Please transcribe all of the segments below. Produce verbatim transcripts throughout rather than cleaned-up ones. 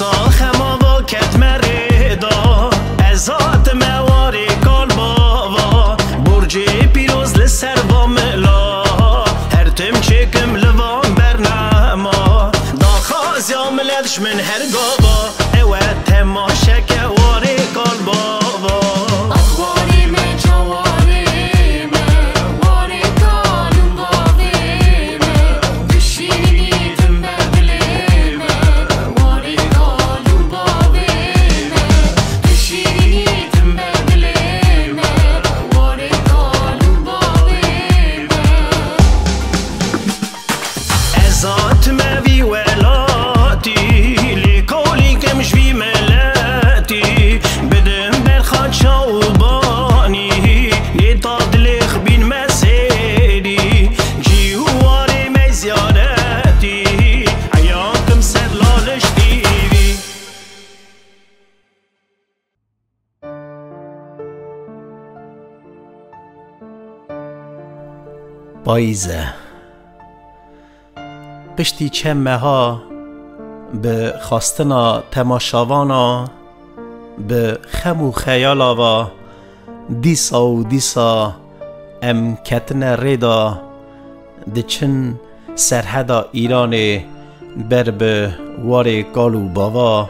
Xema va ketme rê da, ez hatime warê kal bava, borcê pîroz li ser va mila, her tim çêkim li van bernama, daxwaziya milet ji min her gava, ew e temaşeke warê kal bava. Axwarê me, cawarê me, warê kal û bavê me, dişînî tim ber dilê me, warê kal û bavê me, dişînî tim ber dilê me, warê kal û bavê me. Ez hatime vî welatî, lêkolînkim ji vî miletî, bidim berxa çaw û banî, nê ta dilê xibîn me sêrî, cî û warê me ziyaretî, heya kim ser Laliş T V. Payîz e. Piştî çend meha bi xwestina temaşavana, bi xem û xeyala va dîsa û dîsa em ketine rê de, diçin serheda Îranê ber bi warê kal û bava,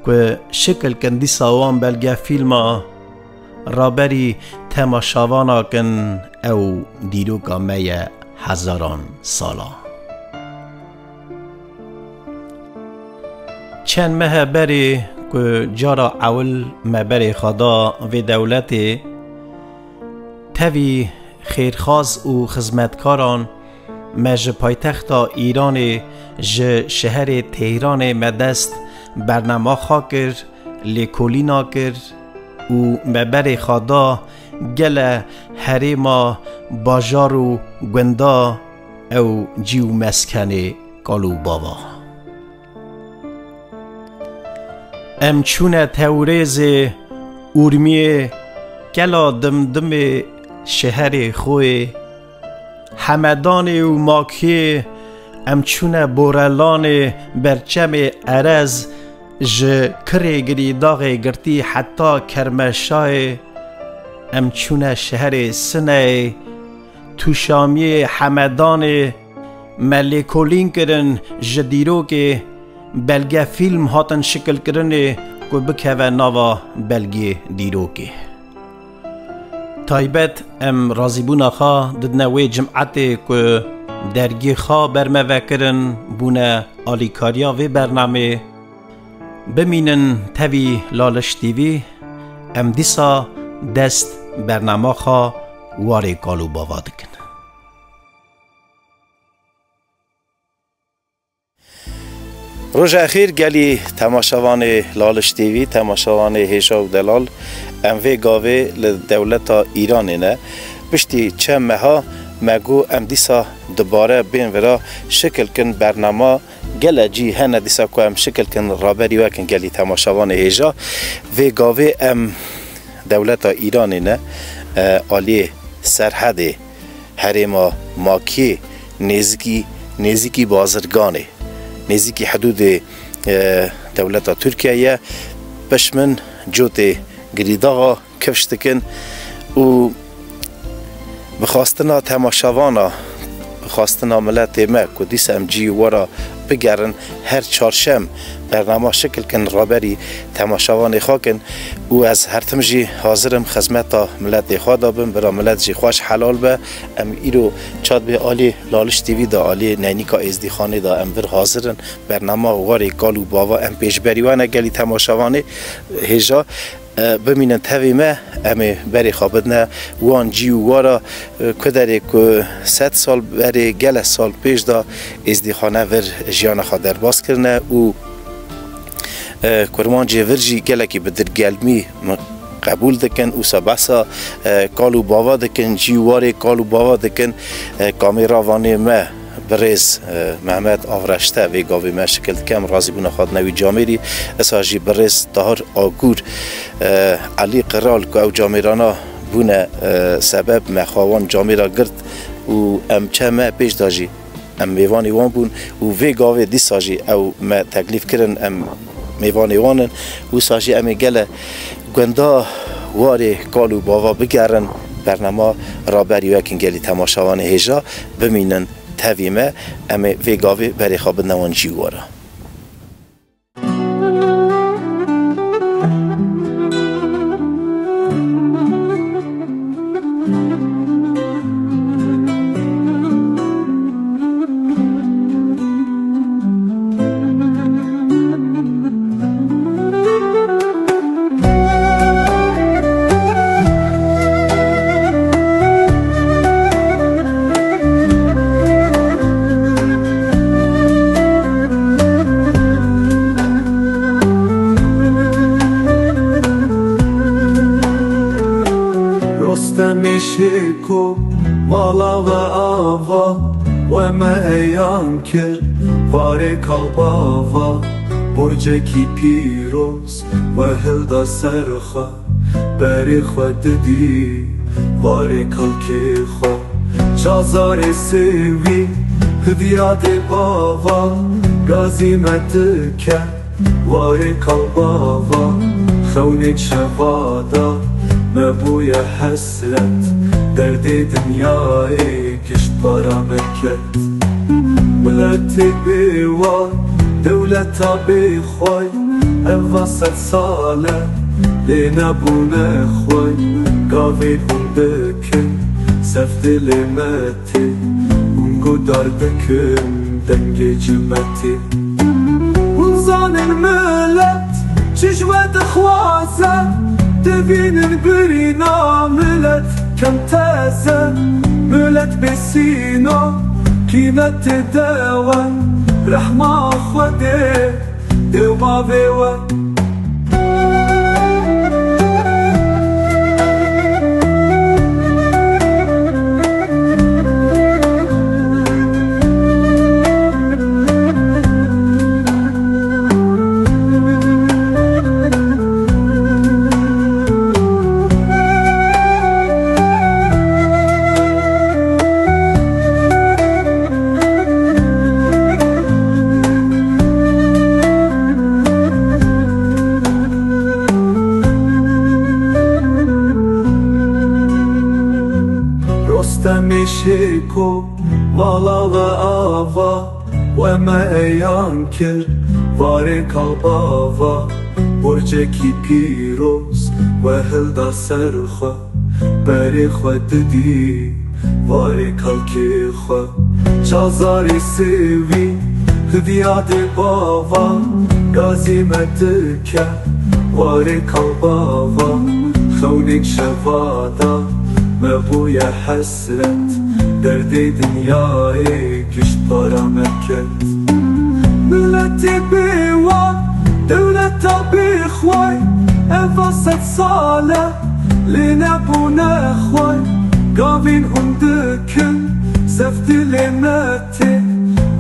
ku şikil kin dîsa wan belgefîlma raberî temaşavana kin, ew dîroka me ye hezaran sala. Çend mehe berê ku cara ewil me berê xwe da vê dewletê, tevî xêrxaz û xizmetkaran me ji paytexta Îranê, ji şeherê Teyranê me dest bernama xwe kir, lêkolîna kir û me berê xwe da gele herêma, bajar û gunda, ew cî û meskenê kal û bava. Em çûne Tewrêzê, Urmiyê, kela Dimdimê, şeherê xwe yê, Hemedanê û Makiyê, em çûne Borelanê, Berçemê Erez, ji Kirê Girîdaxê girtî heta Kermeşayê, em çûne şeherê Sineyê, Tûşamiyê, Hemedanê, me lêkolîn kirin ji dîrokê, belgefîlm hatin şikilkirinê ku bikeve nava belgê dîrokê. Taybet em razîbûna xwe didine wê cimetê ku dergê xwe ber me vekirin, bûne alîkariya vê bernamê. Bimînin tevî Laliş T V, em dîsa dest bernama xwe warê kal û bava dikin. Roja xêr gelî temaşevanê Laliş T V, temaşevanê hêja û delal. Em vê gavê li dewleta Îranê ne. Piştî çend meha me got em dîsa dubare bên vira şikil kin bernama. Gele cî hene dîsa ku em şikil kin raberî we kin gelî temaşevanê hêja. Vê gavê em dewleta Îranê ne, e, aliyê serhedê herêma Makiyê nêzikî, nêzîkî Bazirganê, nêzîkî hidûdê, e, dewleta Tirkiye ye. Pişt min cotê Girîdaxa kifş dikin û bi xwastina temaşevana, bi xwastina miletê me ku dîsa em cî û wara bigerin, her çarşem bernama şikil kin raberî temaşevanê xwe kin û ez her tim jî hazir im xizmeta miletê xwe de bim, bira milet jî xweş helal be. Em îro çat bê alî Laliş T V de, alî Neynîka Êzdîxanê de em vir hazir in. Bernama warê kal û bava em pêşberî we ne gelî temaşevanê hêja. E, bimînin tevî me, em ê berê xwe bidine wan cî û wara, e, ku derê ku sed sal berê, gelek sal pêş de Êzdîxane vir jiyana xwe derbas kirine û, e, kurmancê vir jî gelekî bi dilgelmî min qebûl dikin û wisa behsa, e, kal û bava dikin, cî û warê kal û bava dikin. E, kamêravanê me, birêz, e, Mehmet Avreşte vê gavê me şikil dike, em razîbûna xwe dine wî camêrî. Esa jî birêz Tahir Agûr, e, Elî Qiral ku ew camêrana bûne, e, sebeb me xwe wan camêra girt û em çeme pêş de jî Em mêvanê wan bûn û vê gavê dîsa jî ew me teklîf kirin, em mêvanê wan in. Wisa jî em ê gele gunda warê kal û bava bigerin, bernama Raberî We kin gelî temaşevanê hêja bimînin tevî me, em ê vê gavê berê xwe bidine wan cî wara. Rostemê şêko mala we ava, we me eyan kir warê kalbava, borcekî pîroz we hilda ser xwe. Berê xwe didî warê kalkê xwe. Çazarê sêwî hidiyadê bava, gazî me dike warê kalbava. Xewnê çevada me bûye hesret, derdê dinyayê gişt bara me ket. Miletê bêwar, dewleta bêxway, eva sed sal e lê nebûne xway. Gavên hûn dikin sef dilê me tê, hûn guhdar dikin dengê cimetê. Hûn zanin milet çi ji we dixwaze, divînin birîna milet kem teze. Milet bêsîno qîmetê dewe, rehma Xwedê dê û bavê we. Rostemê şêko mala we ava, we me eyan kir warê kalbava. Borcekî pîroz we hilda ser xwe, berê xwe didî warê kalkê xwe. Çazarê sêwî hidiyadê bava, gazî me dike warê kalbava. Xewnên şevada me bûye hesret, derdê dinyayê gişt bara me ket. Miletê bêwan, dewleta bêxway, eva sed sal e lê nebûne xway. Gavên hûn dikin sef dilê me tê,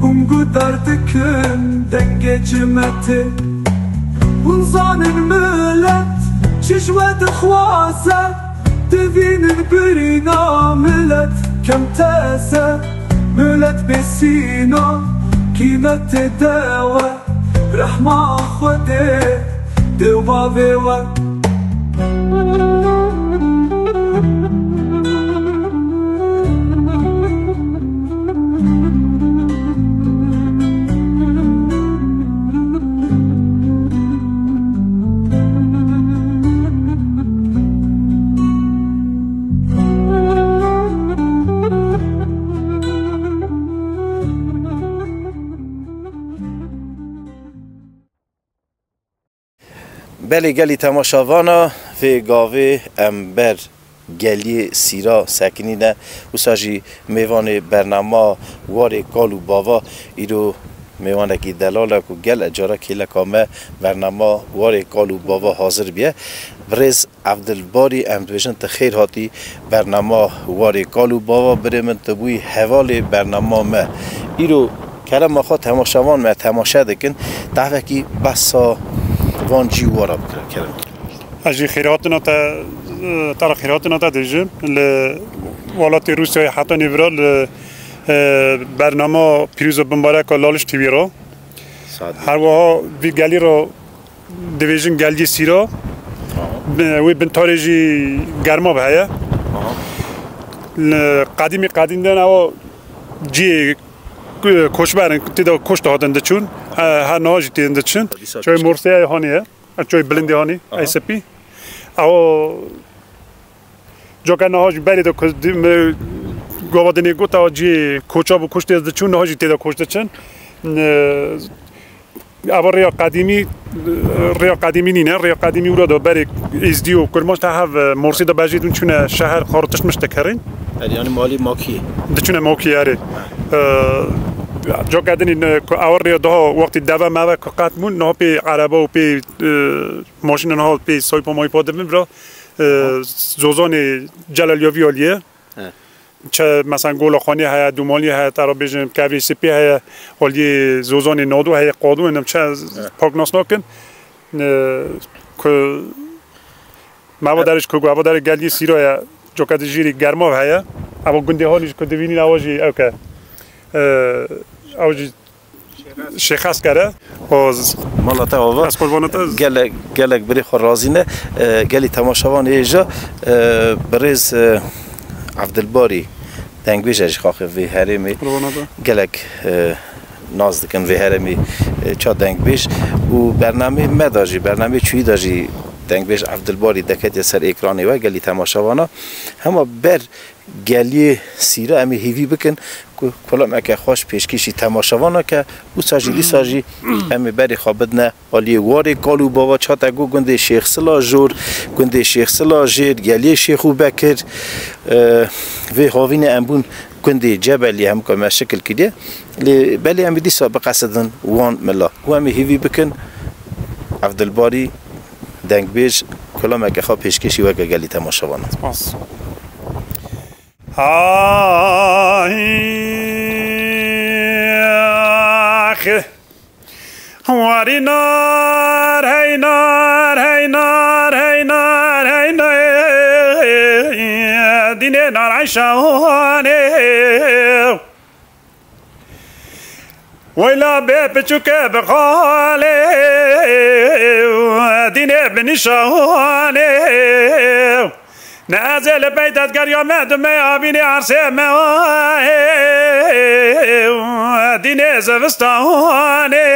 hûn guhdar dikin dengê cimetê. Hûn zanin milet çi ji we dixwaze, divînin birîna milet kem teze. Milet bêsîno qîmetê dewe, rehma Xwedê dê û bavê we. Belê gelî temaşevana, vê gavê em ber geliyê Sîra sekinîne. Wisa jî mêvanê bernama Warê Kal û Bava, îro mêvanekî delal e ku gel e cara kêleka me bernama Warê Kal û Bava hazir biye. Birêz Evdilbarî, em dibêjin tu xêr hatî bernama Warê Kal û Bava. Birê min, tu bûyî hevalê bernama me. Îro kerema xwe temaşevan me temaşe dikin. Dehvekî behsa van cî wara bikire, kerem. Ez jî xêrhatina te, te re xêrhatina te dibêjim. Li welatê Rûsyayê heta nêvira li Ee, bernama pîroz û bimbareka Laliş T V ro. Sağ ol. Her wiha vî gelî ro dibêjin gelgî Sîra. Tamam. Bi-, wê bintarê jî germa bi heye. Tamam. Li qedîmî qedîm de ewa cihê ku-, koçber in, tê de koç dihatin diçûn. He, her niha jî tê diçin. Dîsa Çoyê diçin. Morsê hanî ye. Çoyê bilindê hanî, Aha. ey sipî. Ewa Coka niha jî berê de ku di-, me gava dinê got, ewa cihê koça bû, koç tê diçûn, niha jî tê de koç diçin. Ne, ewa rêya qedîmî, rêya qedîmî nîne, rêya qedîmî wira de berê Êzdî û Kurmanc te hev, e, Morsî de bejê dûn çûne şeher xar tişt mişt dikerîn. Erê, yanî malî makî. Diçûne makî erê. E, coka dinî ne, ku ewa rêya daha wextî deve meve ku qet bûn, niha pê ereba û pê, e, maşîna niha pê saypa maypa dibin bira. E, Zozanê Celal ya vî aliyê. He. Çi, mesela, Gola Xanê heye, Dûmalî heye, te re bêjin, Kevrê Sipî heye, aliyê Zozanê Nado heye, Qado, em çi He. pak nas nakin. E, ku me va derê ji ku, ev derê gelgî Sîra ye, coka di jîrî germa heye. Ev gundê hanî ji ku divînîn ew jî ew ke. E, ew jî Şêxesker e. O z- Mala te ava. Ez qurbana te. Gelek, gelek birê xwe razî ne. E, gelî temaşevanê hêja, e, birêz, e, Evdilbarî dengbêj e ji xaxê vê herêmê. Qurbana te. Gelek, e, naz dikin vê herêmê, e, ça dengbêj û bernameyê me da jî, bernameyê çûyî da jî dengbêj Evdilbarî deketiye ser êkranê we, gelî temaşevana. Hema ber Geliyê Sîra em ê hêvî bikin ku kulameke xweş pêşkêşî temaşevana ke, wisa jî dîsa jî em ê berê xwe bidine aliyê warê kal û bava, ça te got gundê Şêx Sila Jor, gundê Şêx Sila Jêr, geliyê Şêx û Bekir, e, vê havînê em bûn gundê Cebelî, hemûka me şikil kiriye. Lê belê em ê dîsa biqesidin wan mila. Û em ê hêvî bikin Evdilbarî dengbêj kulameke xwe pêşkêşî weke gelî temaşevanan. Spas. Ax. Warî nar, hey nar, hey nar, hey nar, hey nar, dînê nar eyşanê. Weyla bê piçûke bi xalê, dînê bi nîşanê. Ne ez ê li pey tezgeriya me du me avînê ersê me, dînê zivistanê.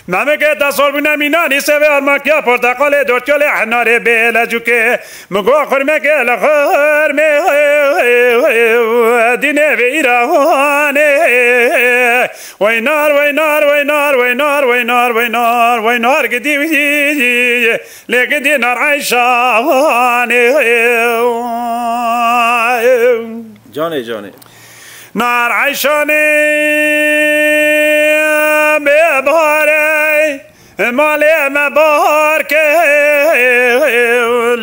Memeke te sor bûne mînanî sevê armakiya porteqalê dortiyolê henarê bê lecûkê. Min got xurmekê li xurmê, dînê vê îranê. Wey nar, wey nar, wey nar, wey nar, wey nar, wey nar, wey nar gidî wî, lê gidî nar eyşanê. Canê, canê. Nar eyşanê bê barê. Malê me bar ke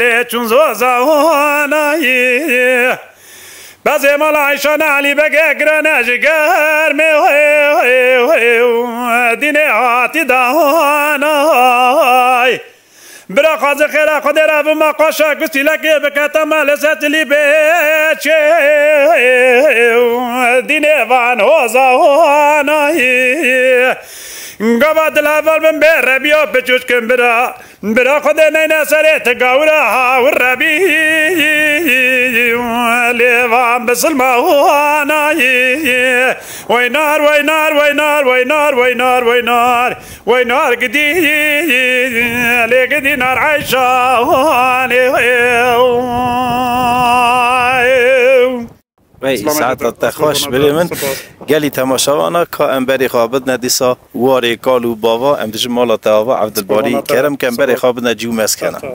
lê çûn zozawanayî. Bezê mala Eyşane Elî Bege girane ji germê dînê hatî dawanay. Bira xwazê xêra Xwedê re vima qaşa gustîlekê bikete me li ser tilî bê çê dînê van hozawanayî. Gava dil heval bin bê rebiya biçûçkin bira. Bira Xwedê neyne serê ti gawira hawir rebî. Lê van bisilma wanayî. Wey nar, wey nar, wey nar, wey nar, wey nar, wey nar. Wey nar gidî, lê gidî nar eyşa wanê. Wey, Selamet saeta be. Te xweş, birê min. Spas. Gelî temaşevana ka em berê xwe bidine dîsa warê kal û bava, em dijin mala te ava, Evdilbarî. Spas. Kerem ke em berê xwe bidine cî û meskena. Spas.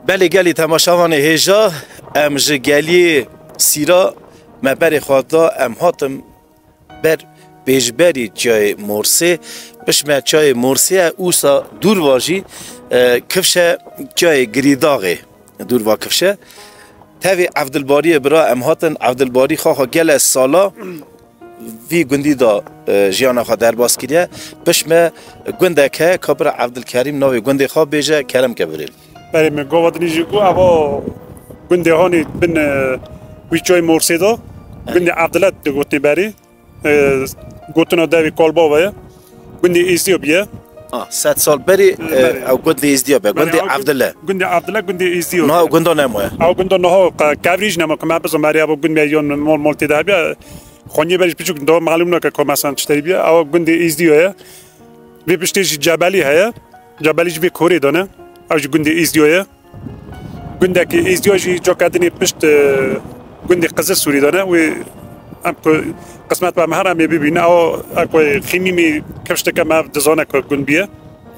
Belê gelî temaşevanê hêja, em ji geliyê Sîra me berê xwe da, em hatin ber pêşberî çiyayê Morsê, pişme çiyayê Morsê ye, ûsa dûr va jî, e, kifşe çiyayê Girîdaxê, dûr va kifşe. Tevî Evdilbariyê bira em hatin, Evdilbarî xaxa gele sala vî gundî de, e, jiyana xwe derbas kiriye. Pişme gundek heye, ka bira Evdilkerîm navê gundê xwe bêje, kerem ke birê. Berê min gava dinî jî got, eva gundê hanî bin, e, wî çiyayê Morsê de. Gundê Evdile digotinê berî. E, gotina devê Kalbava ye. Gundê Êzdiya bûye. Ah, sed sal berî, e, berî. Ew gundê Êzdiya be, gundê Evdile. Gundê Evdile, gundê Êzdiya. Niha ew gunda nemaye. Ew gunda niha qe-, kevrî jî nema, ku me bizanî, ev gund me yan mal mal tê de hebiya. Xaniyê berî piçûk da malûm nake ku mesela çi tevî biya. Ew gundê Êzdiya ye. Vê piştê jî Cebelî heye. Cebelî jî vê korê de ne. Ew jî gundê Êzdiya ye. Gundekî Êzdiya jî coka dinê pişt, e, gundê Qizil Sûrî de ne. Wê em ku qismet be em her em ê bibînin. Ew, ew ku xîmîmî kifş dike me ev dizane ku gund biye.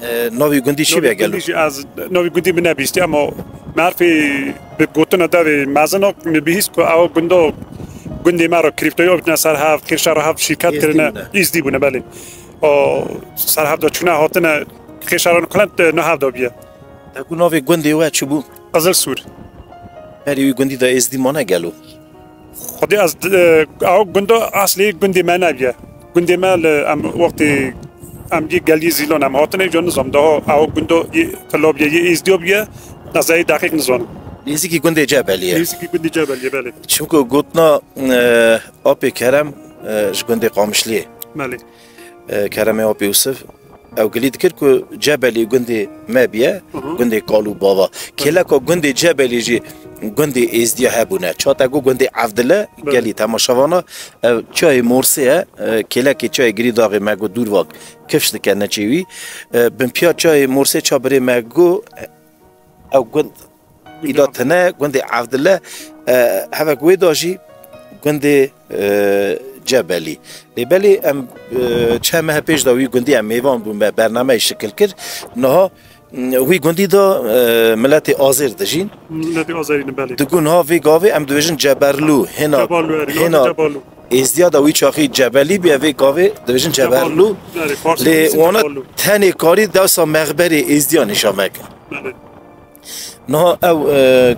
E, navê gundî çi be gelo? Navê gundî jî ez, navê gundî min nebîstî, ama merfê bi gotina devê mezin o, min bihîst ku ew gundo, gundê me re krîptoyê bîne ser hev, xêşa re hev şîrket kirine, Êzdî bûne, belê. O ser hev de çûne hatine, xêşa re kulent, e, ne hev de bîye. Te ku navê gundê we çi bû? Qizil Sûr. Berî wî gundî de Êzdî mane gelo? Xwedê ez, e, ew gundo eslê gundê me nebûye. Gundê me li em wextê em yê geliyê Zîlan em hatine, îca nizam daha ew gundo yê Tilabiyê yê Êzdiya bûye, ez ê deqîq nizanim. Nêzîkî gundê Cebeliyê. Nêzîkî gundê Cebeliyê, belê. Çimku gotina, e, apê Kerem, e, ji gundê Qamişliyê. Belê. E, Keremê apê Yusuf. Ew gilî dikir ku Cebelî gundê me bûye, Hı hı. gundê kal û bava. Kêleka gundê Cebelî jî gundê Êzdiya hebûne. Ça te got gundê Evdile, Belê. gelî temaşevana, ew çiyayê Morsê ye, e, kêlekê çiyayê Girîdaxê me got dûr va kifş dike neçê wî. E, binpiya çiyayê Morsê ça birê me got, e, ew gund Îda tine gundê Evdile, e, hevek wê da jî gundê, e, Cebelî. Lê belê em, e, çend mehe pêş de wî gundî em mêvan bûn, me bernameyê şikil kir. Niha, m, wî gundî de, e, miletê Azêr dijîn. Miletê Azerî ne, belê. Digo niha vê gavê em dibêjin Ceberlû. Hêna, Cebalû, erê, hêna Cebalû. Êzdiya de wî çaxî Cebelî bûye, vê gavê dibêjin Ceberlû. Cebalû. Erê, Farsî Lê dibêjin wana Cebalû. Tenê karî dewsa mexberê Êzdiya nîşan veke. Belê. Niha ew, e,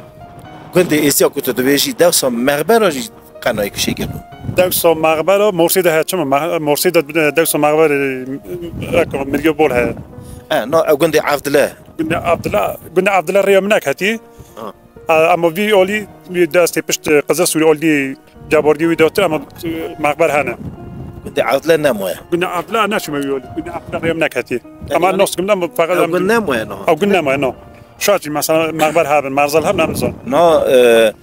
gundê Êzdiya ku tu dibêjî, dewsa mexbera jî qenayê kişê gelo. Dewsa mexbera Morsê de heye, çima? Me-, Morsê de, e, dewsa mexber, e, ek, miriyo bol heye. E, na, ew gundê Evdile. Gundê Evdile, gundê Evdile rêya min neketî. Ha. E, ama vî olî, vî destê pişt, e, Qizil Sûrî olî Cebardî wî dotir, ama, e, mexber hene. Gundê Evdile nemaye. Gundê Evdile neçime wî olî. Gundê Evdile rêya min neketî. Ama yani, nas gundê, ama feqet ew em gund nemaye, no. Ew gund nemaye, no. Şaçî mesela mexber hebin, merzel hebin, em nizan. Na, e,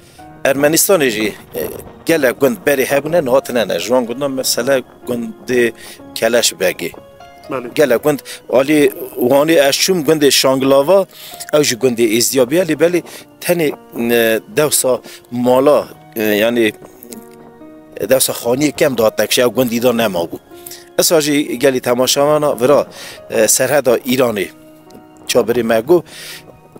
Ermenistanê jî, e, gelek gund berê hebûne, niha tine ne. Ji wan gundan mesela gundê Keleşbegê. Belê. Gelek gund, alî Wanê ez çûm gundê Şanglava, ew jî gundê Êzdiya bûye, lê belê tenê, e, dewsa mala, e, yanî dewsa xaniyê kem dihat tekşe, ew gundî de nemabû. Esa jî gelî temaşevana vira, e, serheda Îranê. Çabirê me got,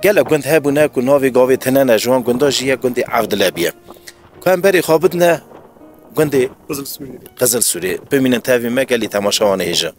gelek gund hebûne ku navê gavê tine ne, ji wan gunda jî yek gundê Evdile bûye. Ku em berê xwe bidine gundê Qizil Sûrê. Qizil Sûrê. Bimînin tevî me gelî temaşevanê hêja.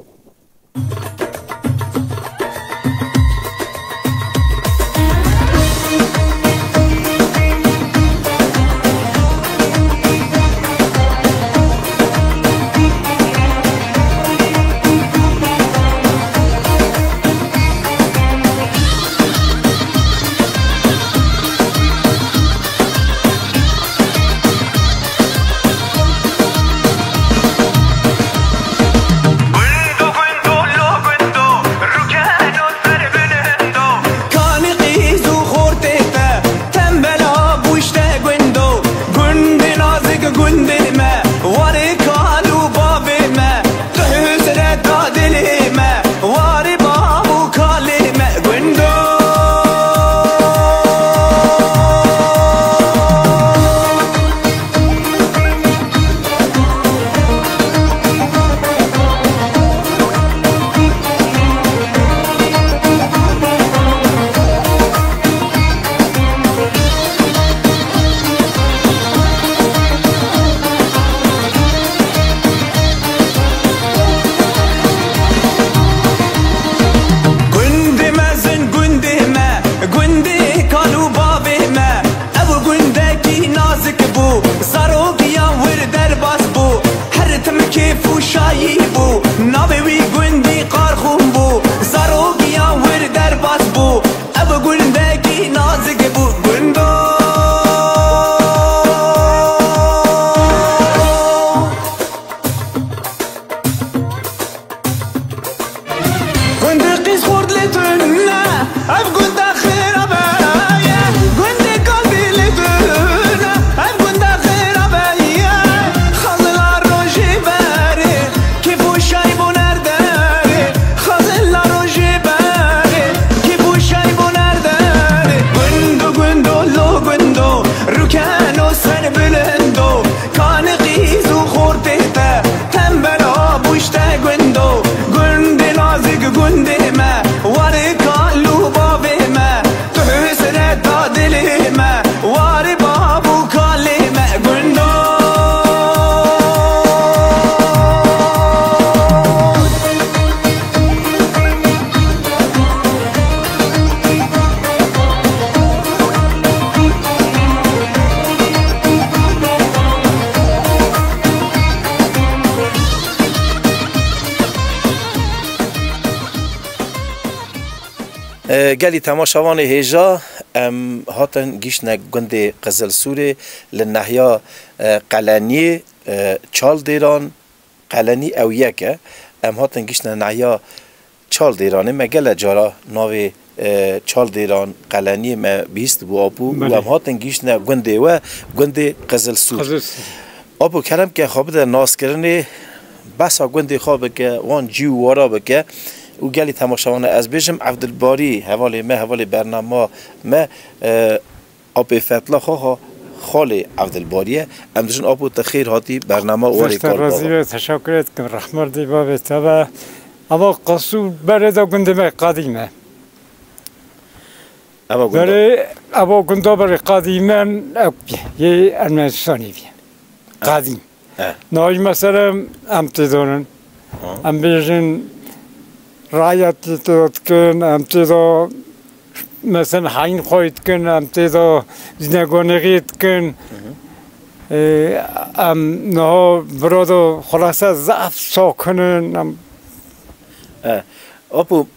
E, gelî temaşevanê hêja, em hatin gihîştine gundê Qizilsûrê li nehiya, e, Qeleniyê, e, Çaldêran, Qelenî ew yek e. Em hatin gihîştine nehiya Çaldêranê. Me gele cara navê, e, Çaldêran, Qeleniyê me bihîstibû, Apo, û Belê. em hatin gihîştine gundê we, gundê Qizilsûr. Qizilsûr. Apo, kerem ke xwe bide naskirinê, behsa gundê xwe bike, wan cî û wara bike û gelî temaşevanan ez bêjim, Evdilbarî hevalê me, hevalê bernama me, e, Apê Fetla Xaxa xalê Evdilbarî ye. Em dijin Apo, te xêr hatî bernama Warê Karbava. Razî be, teşekkür etkim. Rehmet dê bavê te be. Ava Qasû berê de gundê me qadîm e. Eva gunda. Berê, ava gunda berê qadîmen ew bî. Yê Ermenistanê bî. Qadîm. Eh. Nayî mesela em tê donin. Ha. Em bêjin rayetî tê dikin, em tê de mesela hayn xwe dikin, em tê de zinegonexî dikin. Hı hı. Ee, em niha bira de xulase zaf sakinin, em Eh, Apo,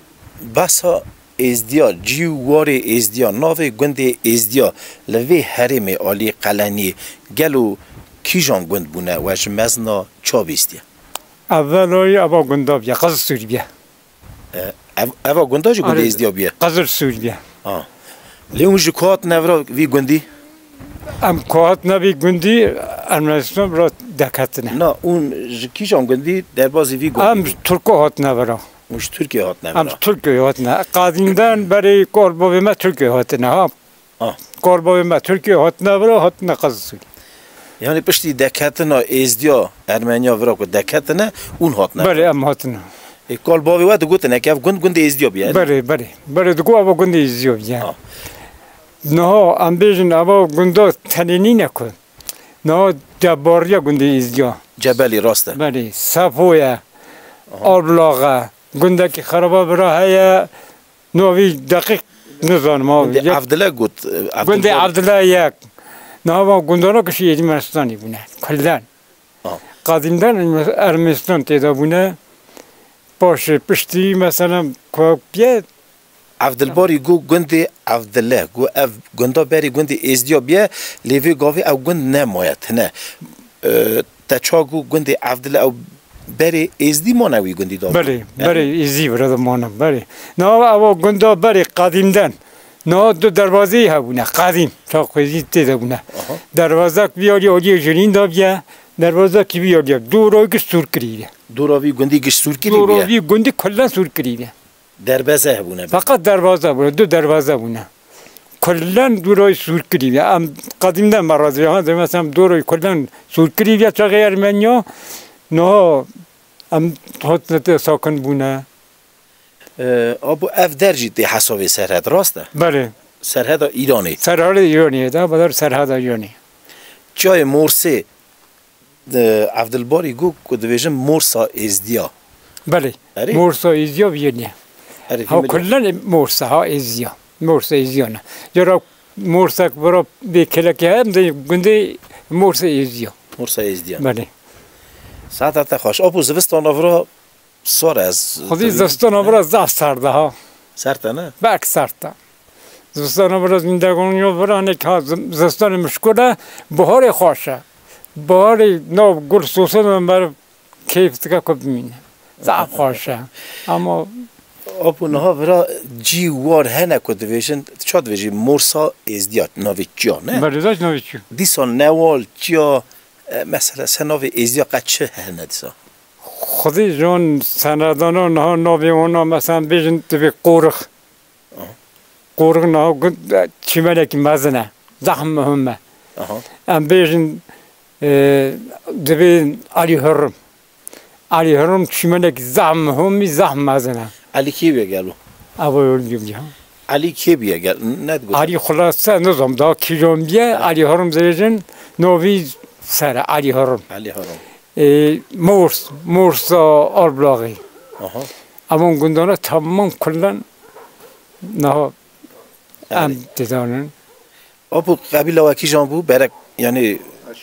behsa Êzdiya, cî û warê Êzdiya, navê gundê Êzdiya li vê herêmê alî Qeleniyê gelo kîjan gund bûne we ji mezna ça bîstiye? Evveloyî eva gunda biye, Qizilsûr biye. E, ev, eva gunda jî gundê Arê, Êzdiya biye? Qizilsûr biye. Ha. Lê hûn ji ku hatine vira vî gundî? Em ku hatine vî gundî, Ermenistan vira deketine. Na, hûn ji kîjan gundî derbazî vî gundî Em bûn? Ji Tirko hatine vira. Hûn ji Tirkiyê hatine vira? Em ji Tirkiyê hatine. Qadîmden berê karbavê me Tirkiyê hatine, ha. Ah. Karbavê me Tirkiyê hatine vira, hatine Qizilsûr. Yani piştî deketina Êzdiya, Ermeniya vira ku deketine, hûn hatine vira? Belê, em hatine. E, karbavê we digotin, eke ev gund, gundê Êzdiya biye, ne? Belê, belê. Belê, digo eva gundê Êzdiya biye. Ah. Niha em bêjin eva gunda tenê nîne ku. Niha cebariya gundê Êzdiya. Cebelî, rast e. Belê, Sefo ye, Aha. Arbilax e, gundekî xeraba vira heye, navî deqîq nizanim abi. Gundê Yek- Evdile got, e, Evdil Gundê Bar- Evdile yek. Niha van gundana kişî Ermenistanê bûne, kullen. Ah. Qadîmden Ermenistan tê de bûne. Paşê piştî mesela ku bê Evdilbarî got gundê Evdile, got ev gunda berê gundê Êzdiya biye, lê vê gavê ew gund nemaye, tine. E, te ça got gundê Evdile ew berê Êzdî mane wî gundî da? Belê, Yani berê Êzdî vira da mane, belê. Niha ewa gunda berê qedîmden. Niha du derwazeyî hebûne, qedîm. Ça xwezî tê de bûne. Aha. Derwazek vî alî alî jinîn da biye, derwazekî vî alî. Dû royî giş sûr kirî biye. Dû ra vî gundî giş sûr kirî biye? Dû ra vî gundî kullen sûr kirî biye. Derbeze hebûne be. Feqet derwaze bûne, du derwaze bûne. Kullen dûroyê sûrkirî ye. Em qedîmden me razî, ha, dê mesela dûroyê kullen sûrkirî ye çaxê Ermeniya. Niha em hatine tê sakin bûne. E, abo ev der jî tê hesabê serhed, rast e? Belê. Serheda Îranê. Serhada Îranê ye, da, badar serhada Îranê. Çiyayê Morsê, e, Evdilbarî got ku dibêjin Morsa Êzdiya. Belê. Erê? Morsa Êzdiya viyeniye. Erê, Ha, vî milyon. Kullen Morsa, ha, Êzdiya. Morsa Êzdiya ne. Yara Morsa bira bê keleke hem de gundê Morsa Êzdiya. Morsa Êzdiya. Belê. Saeta te xweş. Apo zivistana vira sar ez. Xwedî zivistana vira zaf serd e, ha. Serd e, ne? Berk serd e. Zivistana vira zindegoniya vira nek ha zim-, zivistana mişkul e, buharê xweş e. Buharê nav gul sosin e, meriv keyf dike ku bimîne. Zaf xweş e. Ama Apo niha vira cî war hene ku dibêjin, ça dibêjî Morsa Êzdiya navê çiya, ne? Belê, zaş navê çiya. Dîsa newal çiya, e, mesela se navê Êzdiya qet çi hene dîsa? Xwedî ji wan senedana niha navê wana mesela bêjin divê qorix. Aha. Qorix niha gu-, çîmenekî mezin e. Zehf muhim e. Aha. Em bêjin, e, divê Elî Hurrim. Elî Hurrim çîmenekî zehf muhim î, zehf mezin e. Elî kê bûye gelo? Eva yolî bûye. Elî kê bûye gel-, ne digot? Elî xulase nizam daha kîjan bûye. Ha. Elî Hurrim dibêjin novî ser e, Elî Hurrim. Elî Hurrim. E, Mors, Morsa Arbilaxê. Aha. Evan gundana tamam kullen niha Yani. Em dizanin. Apo qebîla we kîjan bû? Berek, yani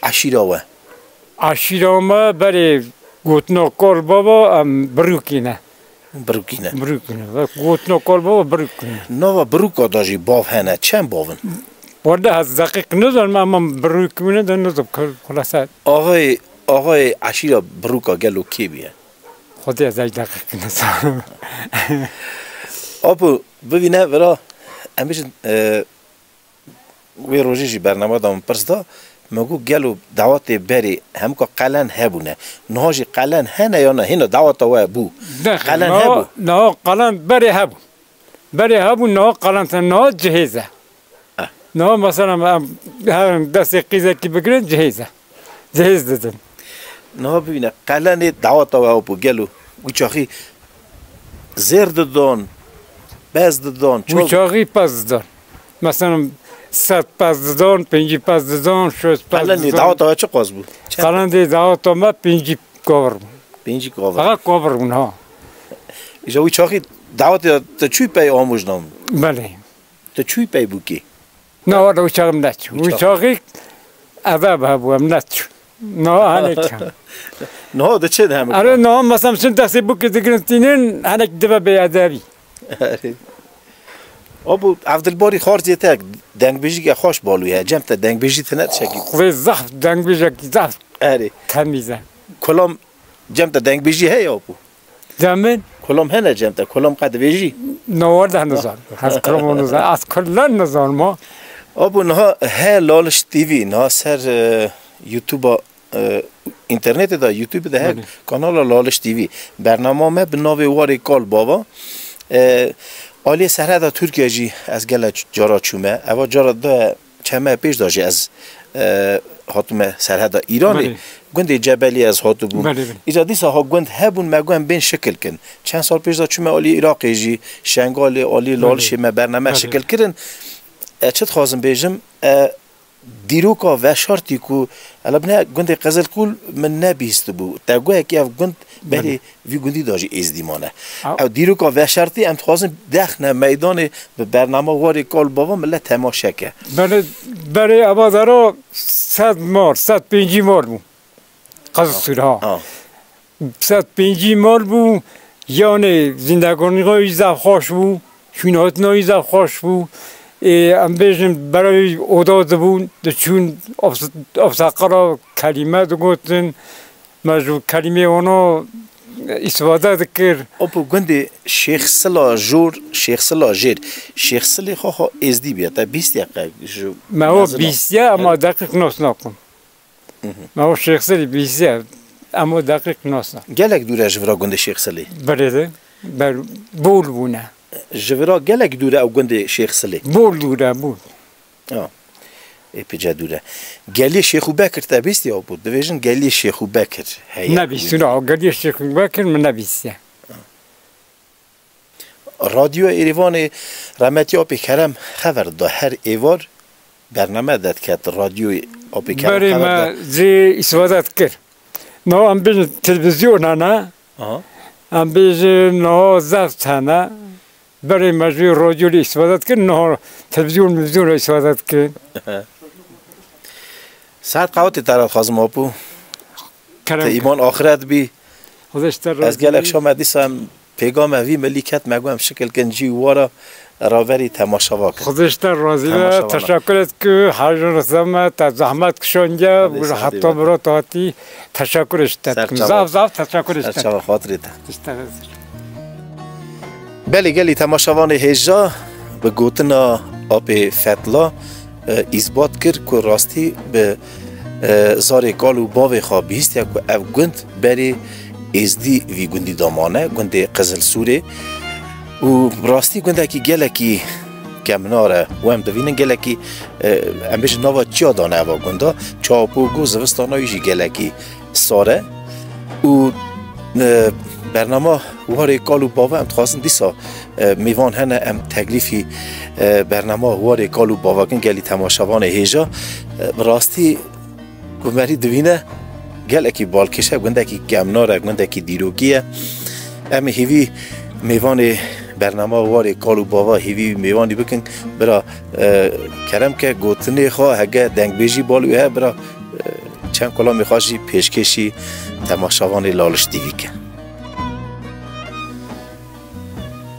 eşîra we? Eşîra me berê gotina kal baba em birûkî ne. Birûkî ne. Birûkî ne. Wek gotina kal bava birûkî ne. Nava birûka da jî bav hene. Çend bav in? Werde ez deqîq nizanim, ama birûkî ne de nizanim. Kul-, kulese. Axayê, axayê eşîra birûka gelo kê bûye? Xwedê ez ey deqîq nizanim. Apo, bivîne vira, em bêjin, e, Wê rojê jî bernama da min pirs da, min got, gelo dawetê berê hemûka qelen hebûne. Niha jî qelen hene ya ne? Hêna daweta we bû. Ne, qelen niha, hebû. Niha qelen berê hebû. Berê hebû, niha qelen te, niha cihêz e. Eh. Niha mesela em her destê qîzekî bigirin, cihêz e. Cihêz didin. Niha bibîne, qelenê daweta we bû, gelo wî çaxî zêr didon, pez didon, çav- Wî çaxî pez didon. Mesela sed pez didon, pêncî pez didon, şeş pez didon. Qelenê daweta we çi qas bû? Çend? Qelenê daweta me pêncî kovir bû. Pêncî kovir. Aha, kovir bûn, ha. Îja wî çaxî dawetê te çûyî pey amûjna min? Belê. Tu çûyî pey bûkê? Na, wala wî çaxî em neçû. Wî çaxî edeb hebû, em neçû. Niha hinek. Niha de çi de hem? Erê, niha mesela çin destê bûkê digirin tînin, hinek dibe bêedebî. Erê. Apo, Evdilbarî Xarzê te dengbêjîke xweş balû ye. Cem te dengbêjî tine tişekî? Xwê zaf dengbêjekî zaf Erê. Temîz e. Kulam cem te dengbêjî heye, apo? Cem min? Kulam hene cem te, kulam qe divêjî? Na, werde nizan. Ez kulam nizan. Ez kullen nizan ma. Apo, niha he Laliş T V, niha ser, e, YouTube-a, e, înternetê de, YouTube de he Belê. Kanala Laliş T V. Bernama me bi navê Warê Kal Bava. E, aliyê serheda Tirkiye jî ez gelek cara çûme. Eva cara de çeme pêş de jî ez, e, hatime serheda Îranê. Belê. Gundê Cebelî ez hatibûm. Belê, belê. Îca dîsa ha gund hebûn, me got em bên şikil kin. Çend sal pêş de çûme alî Iraqê jî, Şengalê, alî Belê. Lalişê me bername Belê. Şikil kirin. E, çi dixwazim bêjim, e, dîroka veşartî ku, ela bine gundê Qizilqûl min nebîstibû. Te got ki ev gund berê Belê. Vî gundî de jî êzdî mane. A- Ew dîroka veşartî em dixwazin dexne meydanê bi bernama Warê Kal Bava millet temaşe ke. Berê, berê eva dero sed mal, sed pêncî mal bû. Qizilsûr ha. Ha. Sed pêncî mal bû, yanê zîndegonîya wî zaf xweş bû, şûnhatina wî zaf xweş bû. Ê, em bêjin berevî oda dibûn, diçûn, ofs-, ofsaqala kelîme digotin. Me ji kelîmê wana îstifade dikir. Apo gundê Şêx Sila Jor, Şêx Sila Jêr. Şêx Silê xwe xwe êzdî bîye. Te bîstiye qe ji Me o mezin a? Bîstiye, ama He? Deqîq nas nakim. Mhm. Me o Şêx Silê bîstiye, ama deqîq nas nakim. Gelek dûr e ji vira gundê Şêx Silê? Belê de, ber-, bol bûne. Ji vira gelek dûr e ew gundê Şêx Silê? Bol dûr e, bol. Ya. Ê pice dûr e. Geliyê Şêxû Bekir te bîstiya bû? Dibêjin Geliyê Şêxû Bekir heye. Nebîstîne, o Geliyê Şêxû Bekir min nebîstiye. Radyoya Êrîvanê remetî Apê Kerem xever da her êvar bername derdiket radyoyê Apê Kerem Berê xever da. Me zê îstifade dikir. No em bêjin televîzyona ne? Aha. Em bêjin no zeft hene. Berê me ji radyo lê îstifade dikin, niha televîzyon, televîzyon lê îstifade dikin. Saet qewetê te re dixwazim, Apo. Kerem Te ke. Îman axiret bî. Xwedê ji te razî Ez gelek bî. Şa me dîsa em pêga me vî milî ket, me got em şikil kin cî û wara raverî temaşava kin. Xwedê ji te razî be, Temaşavan. Teşekkür et ku hajin zeme, te zehmet kişandiye, Xwedê bu sade heta be. Bira te hatî, teşekkür ji te Ser dikim. Çava. Zaf, zaf teşekkür ji Ser te. Çava xatirê te. Ji te razî. Belê gelî temaşevanê hêja bi gotina Apê Fetla, e, îsbat kir ku rastî bi, e, zarê kal û bavê xwe bihîstiye ku ev gund berê êzdî vî gundî de mane, gundê Qizilsûrê. Û bi rastî gundekî gelekî kemnar e û em divînin gelekî, e, em bêjin nava çiya dane eva gunda. Çawa ku zivistana wî jî gelekî sar e û, e, bernama Warê Kal û Bava em dixwazin dîsa, e, mêvan hene em teklîfî, e, bernama Warê Kal û Bava kin gelî temaşevanê hêja. E, bi rastî ku merî divîne gelekî balkêş e, gundekî kemnar e, gundekî dîrokî ye. Em ê hêvî mêvanê bernama Warê Kal û Bava hêvî mêvanî bikin. Bira, e, kerem ke gotinê xwe hege dengbêjî bal wê he bira, e, Çend kulamê xwe jî pêşkêşî temaşevanê Laliş T V ke.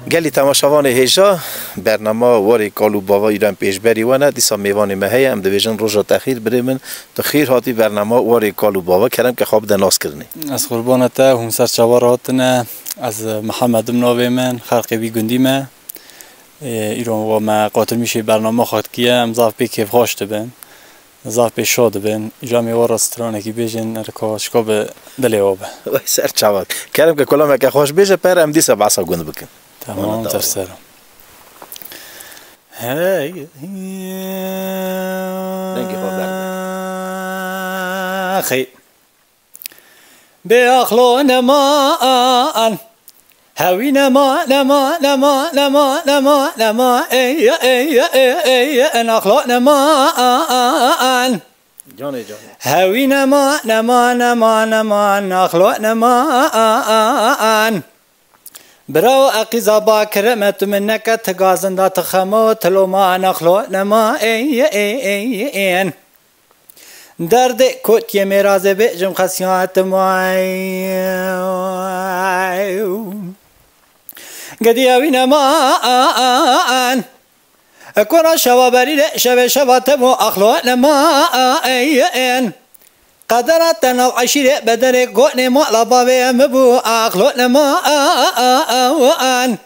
Gelî temaşevanê hêja, bernama Warê Kal û Bava îro em pêşberî we ne. Dîsa mêvanê me heye, em dibêjin roja te xêr, birê min, tu xêr hatî bernama Warê Kal û Bava. Kerem ke xwe bide naskirinê. Ez qurbana te, hûn ser çava re hatine. Ez Mihemed im navê min, xelqê vî gundî me. Ê, îro wa me qatilmîşê bernama xwe dikiye, em zaf pê kêfxweş dibin. Zaf pê şa dibin. Îja em ê wa re stranekî bêjin, erka şika bi dilê wa be. Wey ser çavan. Kerem ke kulameke xweş bêje, per em dîsa behsa gund bikin. Tamam, ter ser. Hey. Dengê xwe berde. Xey. Bê axlo neman. Hewî nema, nema, nema, nema, nema, nema, ey, ey, ey, ey, en axlo neman. Canê, canê. Hewî nema, nema, nema, nema, naxlo neman. Birawo eqîza bakire me tu min neke, ti gazinda ti xemo, ti loma naxlo nema, ey, ey, ey, en. Derdê kotiyê mêrazê bêjim xesiyatim ay. Gediya wî neman. Kura şeva berî de şevê şeva te bû axlo neman. Qedera te nav eşîrê bederê gonê mala bavê min bû axlo neman.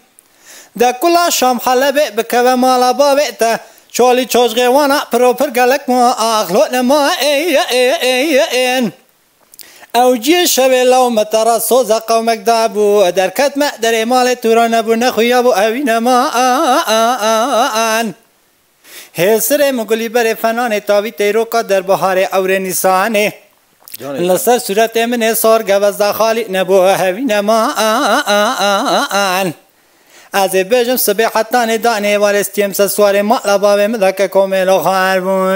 De kula Şam Helebê bikeve mala bavê te. Çolî çoşgê wana piro pir gelek ma axlo nema ey ey ey ey. Ew ciyê şevê law me te re soza qewmek dabû. Derket me derê malê tu re nebû nexuya bû ewî neman. Hêsirê min gulî berê fenanê tavî teyroka derbiharê ewrê nîsanê. Canê Li ser sûretê min ê sor gevezda xalî nebû hevî neman. Ez ê bêjim sibê hetanê danê êvarê stiyêm ser siwarê mala bavê min de ke komêlo xwar bû.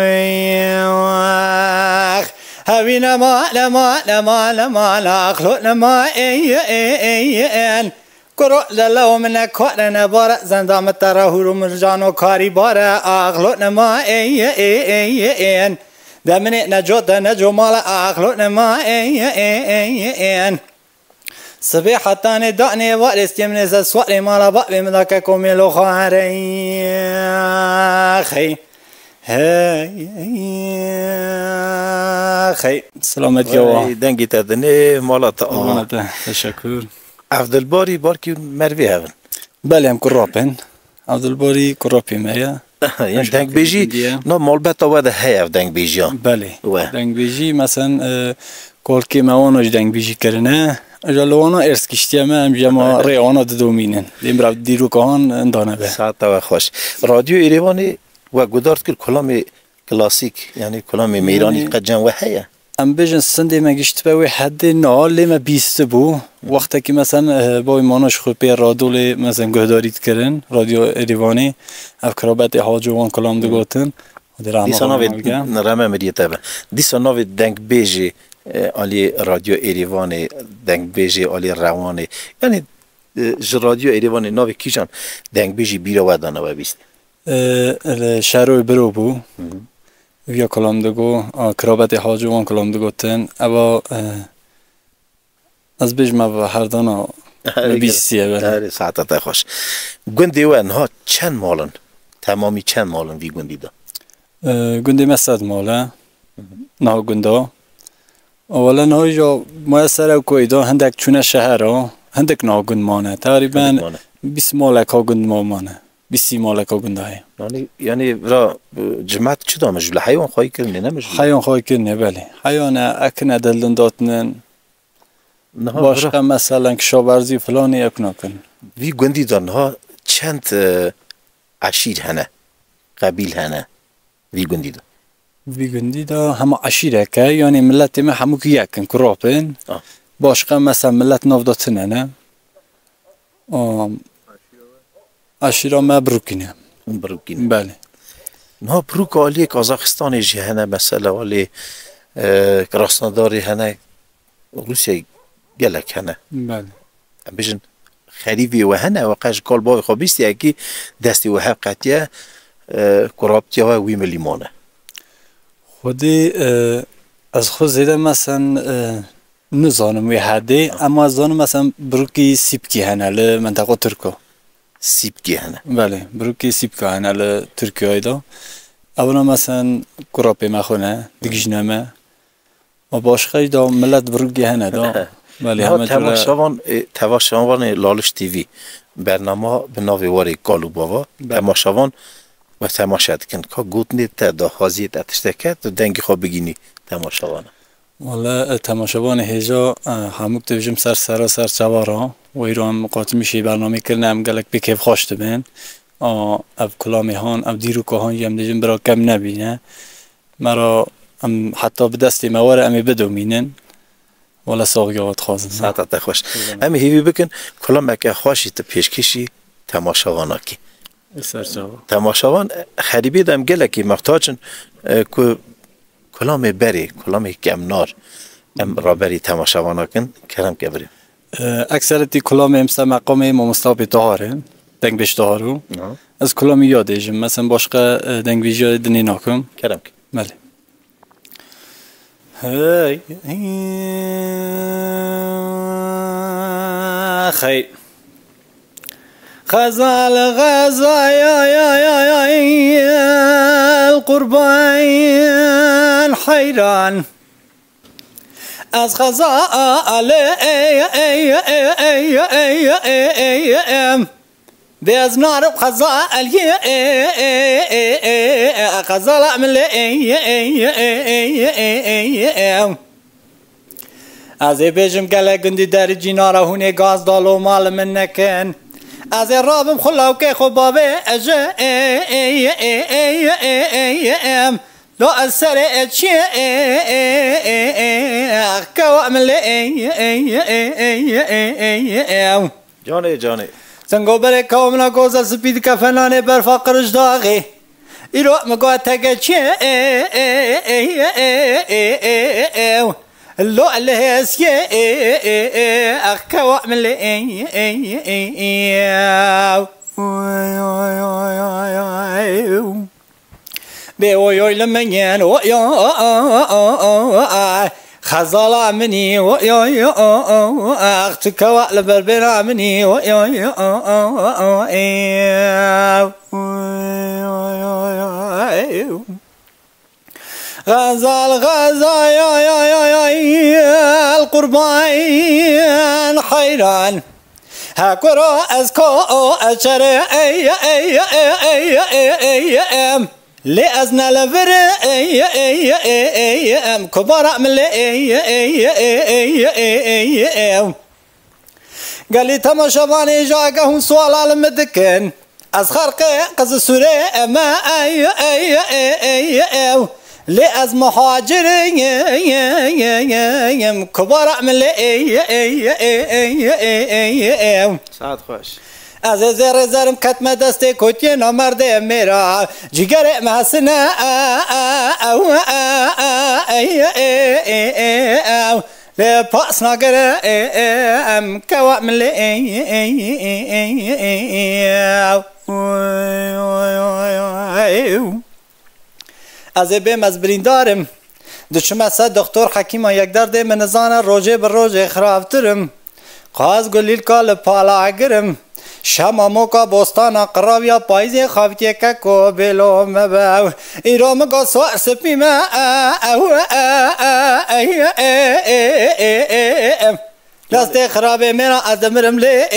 Hevî nema, nema, nema, nema, laxlo nema, ey, ey, ey, en. Kuro lelewo min ne kare ne bare, zenda min te re hûr û mircano karî bare, axlo nema, ey, ey, ey, ey, en. De minê neco te neco male, axlo nema, ey, ey, ey, ey, en. Sibê hetanê danê varê stêm nêze suarê mala bavê min da ke komêlo xwarey. Xey. Hey, hey, hey. Selamet ya wa. Ey, dengê te dinê, mala te ava. Mala te, teşekkür. Evdilbarî barkî mervê hevin. Belê, em kurapên. Evdilbarî kurapê me ye. Yanî dengbêjî, na malbeta we de heye ev dengbêjiya. Belê. We. Dengbêjî, mesen, e, kolkê me wana jî dengbêjî kirine. Eja li wana êrs giştiye me, em jî ema rê wana didomînin. Lê mirav dîroka han indane be. Saeta we xweş. Radyo Êrêvanê we guhdar dikir kulamê klasîk, yanî kulamê mêranî Yanî qet cem we heye? Em bêjin sindê me giştibe wê hedê na, lê me bîstibû. Wextekî mesen, eh, bavê mana ji xwe pê radolê mesen guhdarî dikirin, Radyo Êrîvanê, ev kirabetê Haco wan kilam digotin. Dîsa navê reme miriyê te be. Dîsa navê dengbêjê, eh, alî Radyo Êrîvanê, dengbêjê alî Rewanê. Yanî, eh, ji Radyo Êrîvanê navê kîjan dengbêjî bîra we dane we bîst? Eh, li Şeroyê Biro bû. Viya kilam digo, a, kirabetê Hacî wan kilam digotin. Eva, e, ez bêjim ev herdana Erê, bîstiye be. Erê, saeta te xweş. Gundê we niha çend mal in? Temamî çend mal in vî gundî de? E, gundê me sed mal e. Niha gunda. Wele niha îja maya ser ew koyê de hindek çûne şehera, hindek niha gund mane. Teqrîben Hindek mane. Bîst maleka gund ma mane. Bîst maleka gunda heye. Yanî, yanî vira, e, cimet çi da mijûl? Heywan xwayî kirinê, ne mijûl? Heywan xwayî kirinê, belê. Heywane ekine dildin datinin. Niha Başka vira meselen kişaberzî filanî ek nakin. Vî gundî de niha çend, e, eşîr hene? Qebîl hene? Vî gundî de. Vî gundî de hema eşîrek e, yanî miletê me hemûkî yek in, kurap in. Ah. Başka mesela milet nav de tune ne. Am, eşîra me Birûkî ne. Birûkî ne. Belê. Niha Birûk aliyê Kazaxistanê jî hene, mesela aliyê, e, Krasnodarê hene, Rûsyayê gelek hene. Belê. Em bêjin, xerîvê we hene, we qe ji kal bavê xwe bîstiye, ekî destê we hev qetiye, e, kuraptiya we wî milî mane. Xwedê, e, ez xwe zêde mesen, e, nizanim wê hedê, ema ez zanim mesen Birûkî Sîpkî hene li menteqa Tirko. Sîpkî hene. Belê, birûkê sîpka hene li Tirkiyeyê de. Ewna mesen kura pê me xwe ne, digijne me. Ma başqe jî da millet birûkê hene da. Belê, Niha heme cure temaşevan, e, temaşevanê Laliş T V bernama bi navê Warê Kal û Bava. Belê. Temaşevan we temaşe dikin. Ka gotinê te, daxwaziyê te tişteke, tu dengê xwe bigînî temaşevana. Wele, e, temaşevanê hêja, e, hemûk dibêjim ser sera ser çava re. Weyro em qatimîşê bernamê kirine, em gelek pê kêfxweş dibin. A, ev kulamê han, ev dîroka han jî em dibêjin bira kem nebîne. Me ra em heta bi destê me were em ê bidomînin. Wele saxiya we dixwazim. Saeta te xweş. Em ê hêvî bikin, kulameke xweş jî tu pêşkêşî temaşevana kî. Li ser çava. Temaşevan, e, xerîbiyê de em gelekî mextaç in, e, ku kulamê berê, kulamê kemnar, em raberî temaşevana kin, kerem ke birê. E, ekseretî kulamê em ser meqamê mamosta Pê Tahar in, dengbêj Tahar û. Aha. Ez kulamî ya dêjim, mesen başqe, e, dengbêjiya dinê nakim. Kerem ke. Belê. Hey, hey. Xezal, xezal, ya, ya, ya, ya, el qurban heyran. Ez xezal, ey, ey, ey, em. Bê ez narim xezal, ey, ey, ey, ey, ey, xezala milê, ey, ey, ey, ey, ey, ey, ey, ey. Ez ê bêjim gelek gundî derî cînara hûnê gaz da loma li min nekin. Ez ê rabim xwe lawkê xwe bavê ez ê, ê, ê, ê, ê, ê, ê, ê, em. Lo ez serê e çi, ê, ê, ê, ê, ex kewa min lê, ê, ê, ê, ê, ê, ê, ê, ê, ew. Canê, canê. Singo berê kewa min a goza spî dike fenanê berfa qirij daxê. Îro min got teke çi, ê, ê, ê, ê, ê, ê, ê, ew. Lo li hêsiyê, ê, ê, ê, ex kewa min lê, ê, ê, ê, ê, ew. Bê oy oy li min yên, oy oy, xezala min î, oy oy, ax tu kewa li ber bêra min î, oy oy, xezal, xezal, ya, ya, ya, ya, el qurban heyran. Hekuro ez ko o eçere, ey, ey, ey, ey, ey, ey, ey, em. Lê ez ne li vir, ey, ey, ey, ey, em. Kubara min lê, ey, ey, ey, ey, ey, ey, em. Gelî temaşevanê ji age hûn suala li min dikin. Ez xerqê Qizî Sûrê me, ey, ey, ey, ey, ew. Lê ez muhacirî yim, kubara min lê, ey, ey, ey, ey, ey, ey, ew. Saet xweş. Ez ê zêrê zerim ketme destê kotiyê namerdê mêra. Cîgerê me hesine, ew, ey, ey, ey, ew. Lê pas nagere, ê, ê, em kewa min lê, ê, ê, ê, ê, ê, ê, ê, ew. Ez ê bêm, ez birîndar im. Diçime ser doktor hekîma yekderdê min nizane, rojê bi rojê xirabtir im. Qaz gulîlka li pala girim. Şema moka bostana qiraviya payîzê xavitiye keko bêlo me be. Îro min got swar spî me. Destê xirabê mêra ez dimirim lê.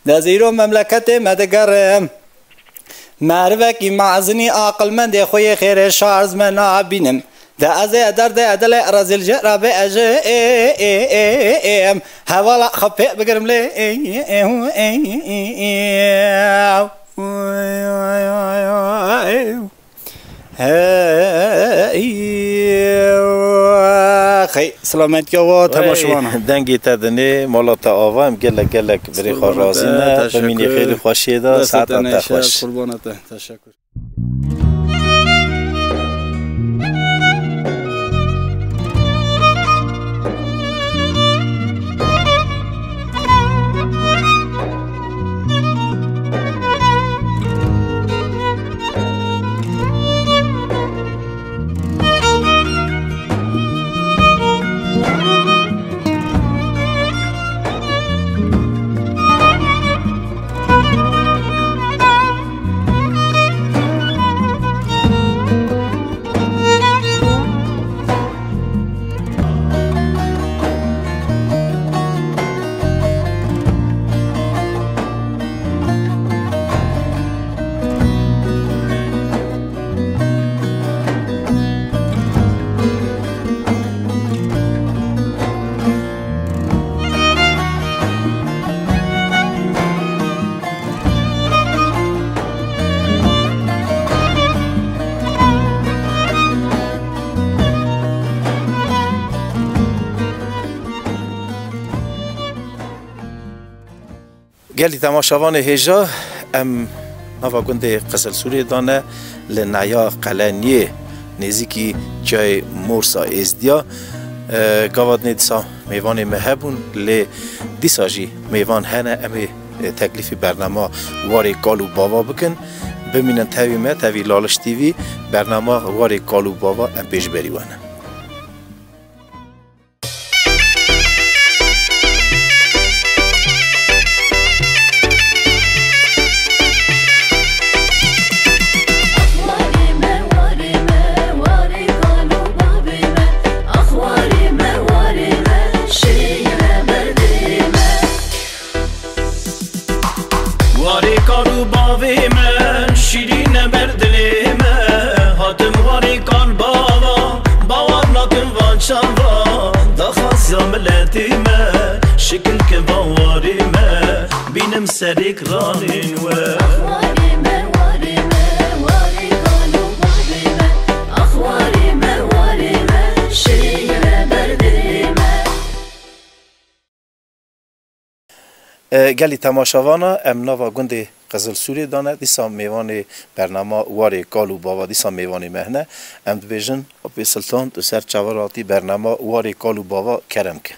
De ez îro memleketê me digerim. Merivekî mezinî aqilmendê xwe yê xêrê şarz me nabînim. De ez ê derdê edilê rezîl jê re bê ez ê, ê, ê, ê, ê, em hevala xwe pê bigirim lê, ê, ê, ê, ê, ê, ê, ê. Hey, hey, selametiya we, temaşevana. Dengê te dinê, mala te ava, em gelek, gelek birê xwe razî ne. Bimînî xêr û xweşiyê de, saeta te xweş. Qurbana te. Teşekkür. Gelî temaşevanê hêja, em nava gundê Qizilsûrê de ne, li neya Qeleniyê, nêzîkî çiyayê Morsa Êzdiya. E, gava dinê dîsa mêvanê me hebûn, lê dîsa jî mêvan hene, em ê, e, teklîfî bernama Warê Kal û Bava bikin. Bimînin tevî me, tevî Laliş T V, bernama Warê Kal û Bava em pêşberî we ne. Warê kal û bavê me, şîrîn e ber dilê me. Hatim warê kal bava, bawer nakim van çava. Daxwaza miletê me, şikil ke van warê me. Bînim serêk ranên we. Warê me, warê me, warê kal û bavê me. Ax warê me, warê me, şîrîn e ber dilê me. E, gelî temaşevana, em nava gundê Qizilsûrê de ne, dîsa mêvanê bernama Warê Kal û Bava, dîsa mêvanê me hene. Em dibêjin, Apê Siltan, tu ser çavan hatî bernama Warê Kal û Bava kerem ke.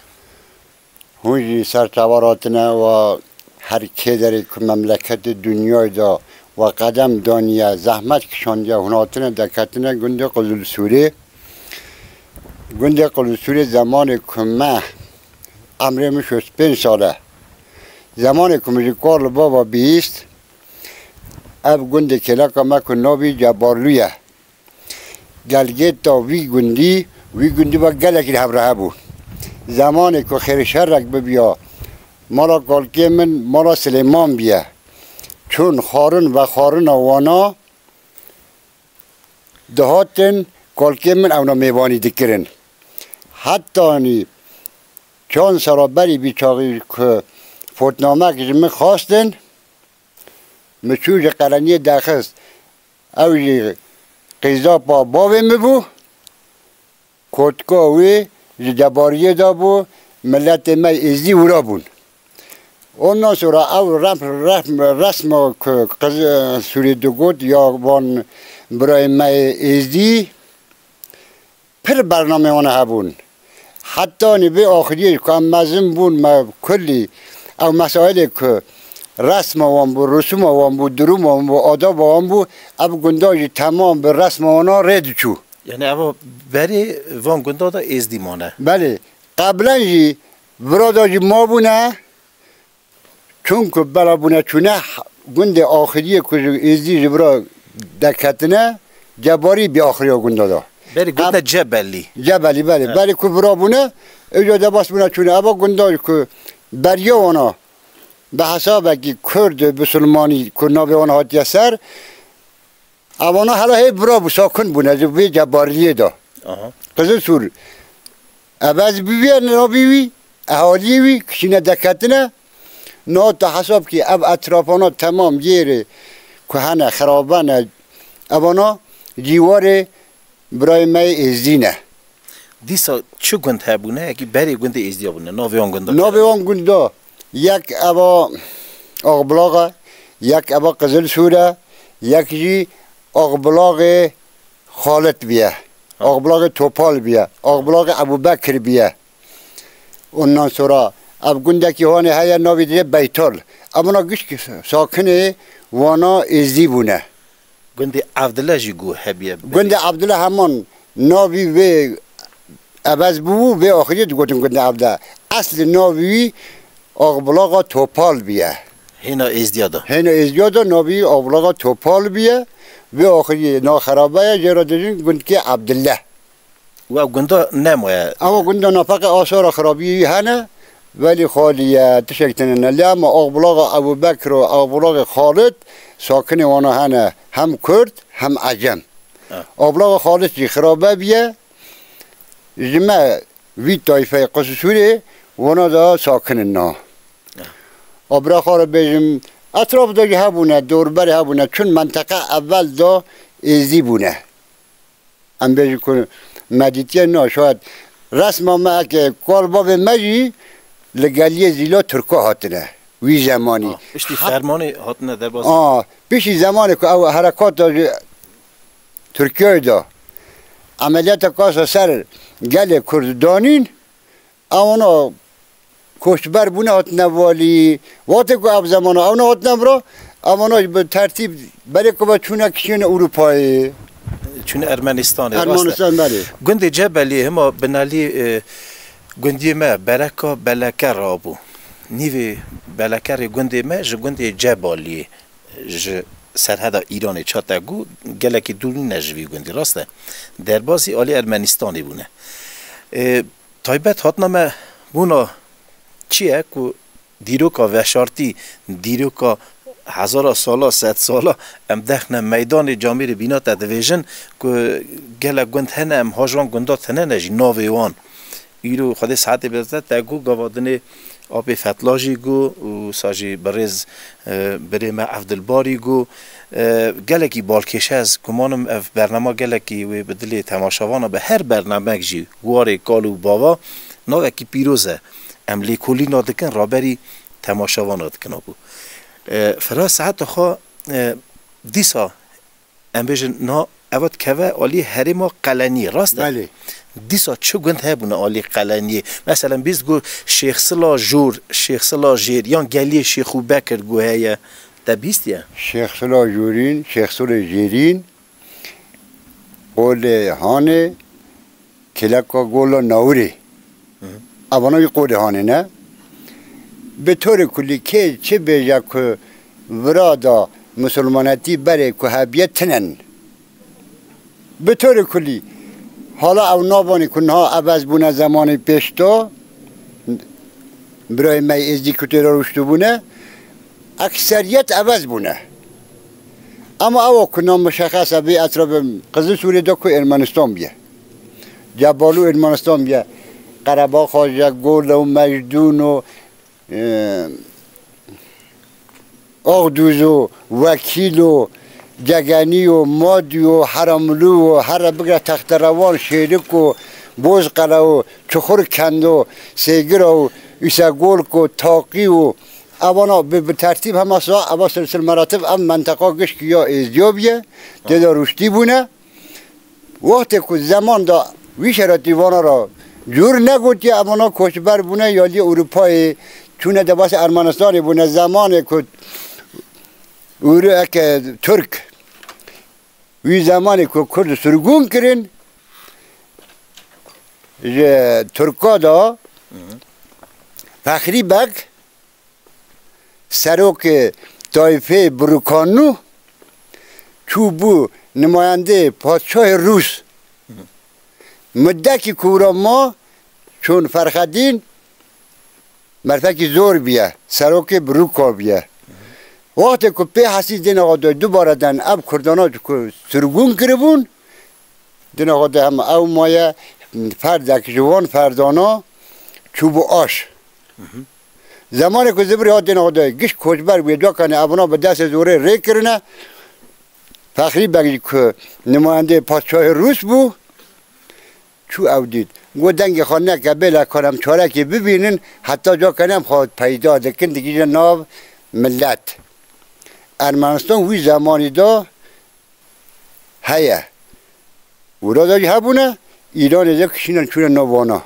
Hûn jî ser çavan hatine, we her kêderê ku memleketê dinyayê de we qedem daniye, zehmet kişandiye, hûn hatine deketine gundê Qizilsûrê. Gundê Qizilsûrê zemanê ku me, emrê min şêst pênc sal e. Zemanê ku min ji kal û bava bihîst, ev gundê kêleka me ku navî Cebarlû ye. Gelgêta vî gundî, vî gundî ve gelekî li hev re hebû. Zemanê ku xêr şerek bibiya, mala kalkê min, mala Silêman biye. Çûn xwarin vexwarina wana, dihatin, kalkê min ewna mêvanî dikirin. Hetanî çand sala berî vî çaxî ku fotnamek ji min xwestin, min çû ji Qeleniyê derxist. Ew jî qîzapa bavê min bû. Kotka wê ji Cebariyê de bû, miletê me Êzdî wira bûn. Ondan sonra ew rem-, rem-, resma ku Qizilsûrê digot ya van birayê me yê Êzdî, pir bernamê wan hebûn. Hetanî vê axiriyê ku em mezin bûn, me kulî ew mesailê ku resma wan bû, rusûma wan bû, durûma wan bû, adaba wan bû, ev gunda jî temam bi resma wana rê diçû. Yani eva berê van gunda da Êzdî mane. Belê. Qeblen jî vira da jî mabûne. Çunku bela bûne çûne, gundê axiriyê ku ji Êzdî ji vira deketine, Cebarî bi axiriya gunda da. Berê gunda Cebelî. Cebelî, belê. Evet. Berê ku vira bûne, îca debas bûne çûne. Eva gunda ku beriya wana, bi hesabekî Kurd, Bisilmanî ku navê wana hatiye ser, evana hela hê bira bû, sakin bûne, ji vê Cebariyê de. Aha. Qizilsûr. Ebez bûye navê wî, ehaliyê wî, kişîne deketine. Niha tu hesab kî ev etrafana temam yêrê ku hene xirabe ne, evana cîwarê birayê me yê Êzdî ne. Dîsa çi gund hebûne? Yekî berê gundê Êzdiya bûne. Navê wan gunda Navê wan gunda yek eva Axbilax e, yek eva Qizilsûr e, yek jî Axbilaxê Xalit biye. Ha. Axbilaxê Topal biye. Axbilaxê Ebûbekir biye. Ondan sonra ev gundekî hanê heye navê dê Beytal. Evana gişk sakinê wana Êzdî bûne. Gundê Evdile jî gu hebiye. Gundê Evdile heman navî vê ebez bû, vê axiriyê digotin Gundê Evdile. Eslî navî wî Axbilaxa Topal biye. Hêna Êzdiya da. Hêna Êzdiya da navî Axbilaxa Topal biye. Vê axiriyê naxerabe ye, jê re dijin Gundkê Evdile. Wa gunda nemaye. Ewa gunda nafaqe asara xirabiyê wî hene, welî xalî ye, tişek tune ne. Lê ema Axbilaxa Ebûbekir û Axbilaxê Xalid sakinê wana hene, hem Kurd, hem Ecem. Ha. Axbilaxa Xalid jî xirabe biye, ji me vî tayfeyê Qisûsûrê wana da sakin in na. Ha. Abra xwe re bêjim, etraf de jî hebûne, dorberê hebûne, çun menteqe evel da Êzî bûne. Em bêjin ku me dîtiye na, şayet resma me eke kal bavê me jî li geliyê Zîla Tirka hatine. Wî zemanî. Ah, piştî fermanê hatine derbasî. Ah, piştî zemanê ku ew herekata ji Tirkiyeyê de emeliyata kasa ser gelê Kurd danîn, ewana koçber bûne hatine valî. Wextê ku ev zemana ewana hatine vira, ewana bi tertîb berê ku ve çûne kişiyên Ewropayê. Çûne Ermenistanê, rast e. Ermenistan, belê. Gundê Cebeliyê hima binelî, e, gundiyê me Bereka Beleke rabû. Nîvê Belekerê gundê me ji gundê Cebaliyê, ji serheda Îranê çate ku gelekî dûr nîne ji vî gundî, rast e. Derbasî alî Ermenistanê bûne. E, taybet hatina me bûna çi ye ku dîroka veşartî, dîroka hezara sala, sed sala em dexne meydanê camêrê bîna te divêjin ku gelek gund hene, em ha ji wan gunda tune ne jî navê wan. Îro Xwedê saetê bide te, te got gava dinê apê Fetla jî got û sa jî birêz, e, birê me Evdilbarî got. E, gelekî balkêş e, ez gumanim ev bernama gelekî wê bi dilê temaşevana be. Her bernamek jî warê kal û bava navekî pîroz e. Em lêkolîna dikin, raberî temaşevana dikin abû. E, Firas saeta xwe, e, dîsa em bêjin, na, eva dikeve alî herêma Qeleniyê, rast e? Belê. Dîsa çi gund hebûne alî Qeleniyê? Meselen, bîst got Şêxsila Jor, Şêxsila Jêr, yan Geliyê Şêxû Bekir got heye. Te bîstiye? Şêxsila Jorîn, Şêxsilê Jêrîn, Qolê Hanê, Kileka Gola Nawirê. Hı hı. Evana wî Qolê Hanê ne. Bi torê kulî kê çi bêje ku vira da misilmanetî berê ku hebiye tinen. Bi torê kulî, hala ew navanî ku niha ebez bûne zemanê pêş de, birayê me yê êzdî ku tê de rûştibûne, ekseriyet ebez bûne. Ema ewa ku nam muşexes e vê etrafê Qizil Sûrê de ku Ermenistan biye. Cebalû Ermenistan biye. Qerebaxa je, Gol û Mecdûn û, e, Axdûz û Wekîl û Cegenî û Madî û Heramlû û here bigre Texterewan, Şêrik û Bozqele û Çuxurkend û Sêgira û Îsegolk û Taqî û evana bi, bi tertîb hema sa eva silsil meratib ev menteqa gişkî ya êzdiya biye, tê de rûştî bûne. Wextê ku zeman da wî şeratî vana ra cûr negotiye, evana koçber bûne, ya lê Ewropayê çûne, debasê Ermenistanê bûne. Zemanê ku Ewro-, eke Tirk wî zemanê ku Kurd sirgûn kirin, ji Tirka da Fexrî Beg, serokê tayfê Birûkanû, çûbû nimayendê padşahê Rûs. Mudekî ku wira ma, çûn Ferxedîn, merfekî zor biye, serokê Birûka biye. Wextê ku pê hesî dêne xwe doy, dubare den ev Kurdana ku sirgûn kiribûn, dêne xwe doy hem ew maye, ferdek ji wan ferdana çûbû aş. Zemanê ku zivirê hat dêne xwe doy, giş koçber bûye, cakanê evana bi destê zorê rê kirine. Fexrî Beg jî ku nimayendê padşahê Rûs bû, çû ew dît. Got, dengê xwe neke, bêle kar em çarekê bibînin, heta cakan em xwe peyda dikin, digihîje nav milet. Ermenistan wî zemanî de heye. Wira de jî hebûne, Îranê de kişîne çûne nav wana.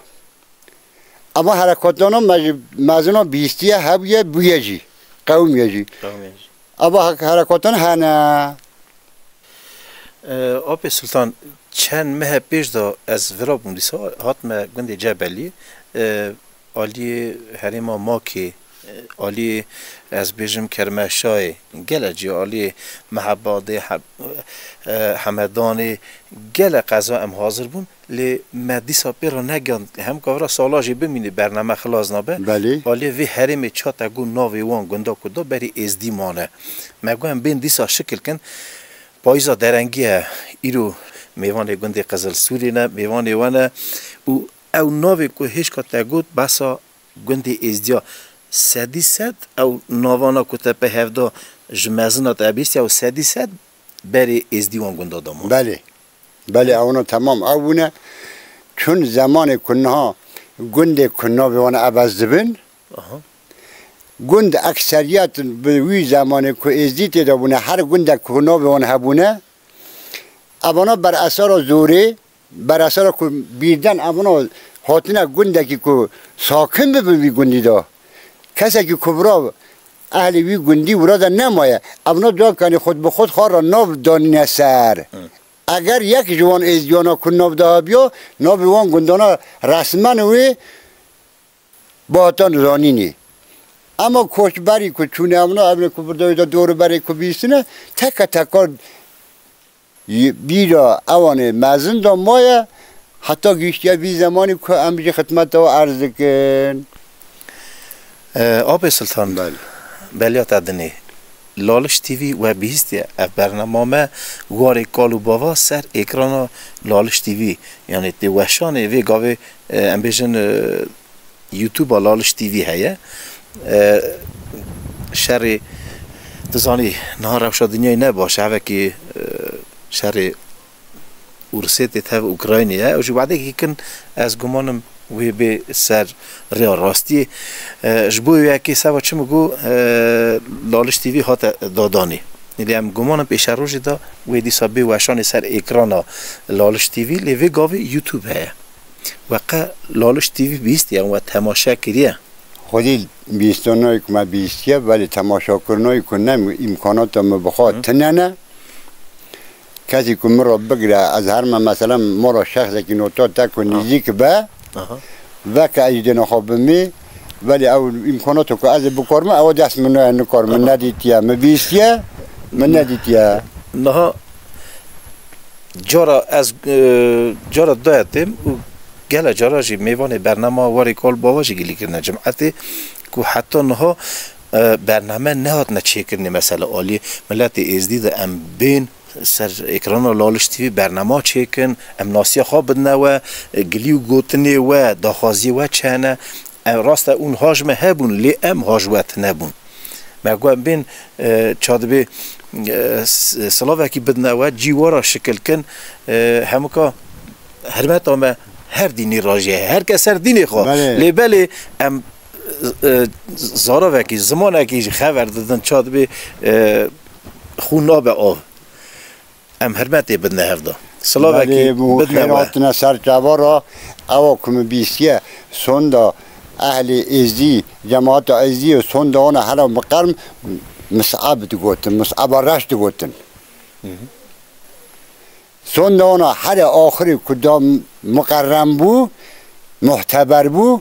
Ema herekatana me ji mezina bîstiye, hebûye, bûye jî, qewimiye jî. Qewimiye jî. Eva hek-, herekatan hene. E, Apê Sultan, çend mehe pêş de ez vira bûm dîsa, hatime gundê Cebelî, e, aliyê herêma Makê, e, aliyê, ez bêjim, Kermeşayê, gelek cî aliyê Mehabadê, Heb-, e, Hemedanê, gelek qeza em hazir bûn. Lê me dîsa pê re negihand, hem ka vira sala jî bimînî bername xilas nabe. Belê. Aliyê vê herêmê çate ku navê wan gunda ku da berî êzdî mane. Me got em bên dîsa şikil kin. Payîza derengî ye. Îro mêvanê gundê Qizil Sûrê ne, mêvanê we ne. Û ew navê ku hêşka te got, besa gundê êzdiya. Sedî sed ew navana ku te pê hev da ji mezina te bîstiya û sedî sed berê êzdî wan gunda da ma. Belê. Belê, ewna temam ew bûne. Çun zemanê ku niha gundê ku navê wan ebez dibin, aha, Gund ekseriyet bi wî zemanê ku êzdî tê de bûne, her gundek ku navê wan hebûne, evana ber esera zorê, ber esera ku bîrden evana hatine gundekî ku sakin bibin vî gundî de. Kesekî ku vira ehlê wî gundî wira de nemaye. Evana cakanî xwed bi xwed xwe re nav danîne ser. Hı. Eger yek ji wan êzdiyana ku nav daha biya, navê wan gundana resmen wê bihatan zanînê. Ema koçberî ku çûne evna, evne ku bi dawî de dor û berê ku bîstine, teke teka y-, bîra ewanê mezin de maye, heta gihiştiye vî zemanî ku em jî xidmeta we erz dikin. E, Apê Sultan, Belê. Belya te dinê. Laliş T V we bihîstiye ev bernama me warê kal û bava ser êkrana Laliş T V. Yani tê weşanê vê gavê, e, em bêjin, e, YouTube-a Laliş T V heye. E, şerê, tu zanî, niha rewşa dinyayê ne baş e, hevekî, e, şerê Ûrsê tê tev Ukraynê ye. Ew jî wedekî kin ez gumanim wê bê ser rêya rastiyê. E, ji bo yekê seba çi min got, e, Laliş T V hate dadanê. Lê em gumanim pêşerojê de wê dîsa bê weşanê ser êkrana Laliş T V, lê vê gavê YouTube heye. We qe Laliş T V bihîstiye, we temaşe kiriye? Xwedî bihîstinayê ku me bihîstiye, belê temaşakirinayê ku ne îmkanata min bi xwe Hı. tune ne. Kesî ku min re bigire, ez her me, mesela, mala şexsekî nota te ku Aha. nêzîk be, Aha. veke ez jî dêna xwe bimî, belê ew îmkanata ku ez ê bikarim, ew dest min nayê, nikarim, min Aha. nedîtiye, min bihîstiye, min nedîtiye. Niha cara ez, e, cara daya têm û gele cara jî mêvanê bernama warê kal bava jî gilî kirine cemaetê ku heta niha, e, bername nehatine çêkirinê, mesela aliyê miletê êzdî de em bên ser êkrana Laliş T V bernama çêkin, em nasiya xwe bidine we, e, gilî û gotinê we, daxwaziyê we çi hene, Em rast e, hûn ha ji me hebûn, lê em ha ji we tune bûn. Me got, em bên, e, ça dibê, e, s-, silavekî bidine we, cî we re şikil kin, e, hemûka hirmeta me her dînî re jî heye. Her kes ser dînê xwe. Belê. Lê belê em, e, zaravekî, zimanekî jî xever didin, ça dibê, e, xûn nabe av. Em hirmetê bidine hev de. Silavekî Belê, bû bidine xêr we. Hatine ser çava re. Ewa ku min bîstiye, sonda ehlê êzdî, cemaata êzdî û sonda wana here miqerm Mis'ab digotin, Mis'aba reş digotin. Hı hı. Sonda wana here axirî ku da miqerrem bû, muhteber bû,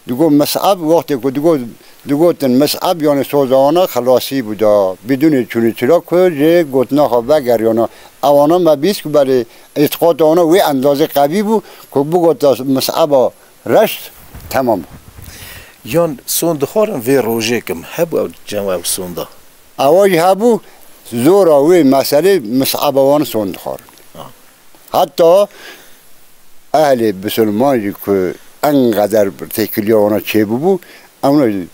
Digot Mis'ab, wextê ku digot, digotin Mis'ab, yani soza wana xelasî bû da, bidûnê çûnê çira ku ji gotina xwe vegeriyana. Ewana me bîst ku belê îtiqata wana wê endazê qevî bû ku bigota Mis'aba reş, temam. Yan son dixwarin vê rojê kim, hebû ew cem ew sonda? Ewa jî hebû, zora wê meselê Mis'aba wan son dixwarin. Ha. Heta ehlê bisilman jî ku enqeder têkiliya wana çêbûbû, ewna jî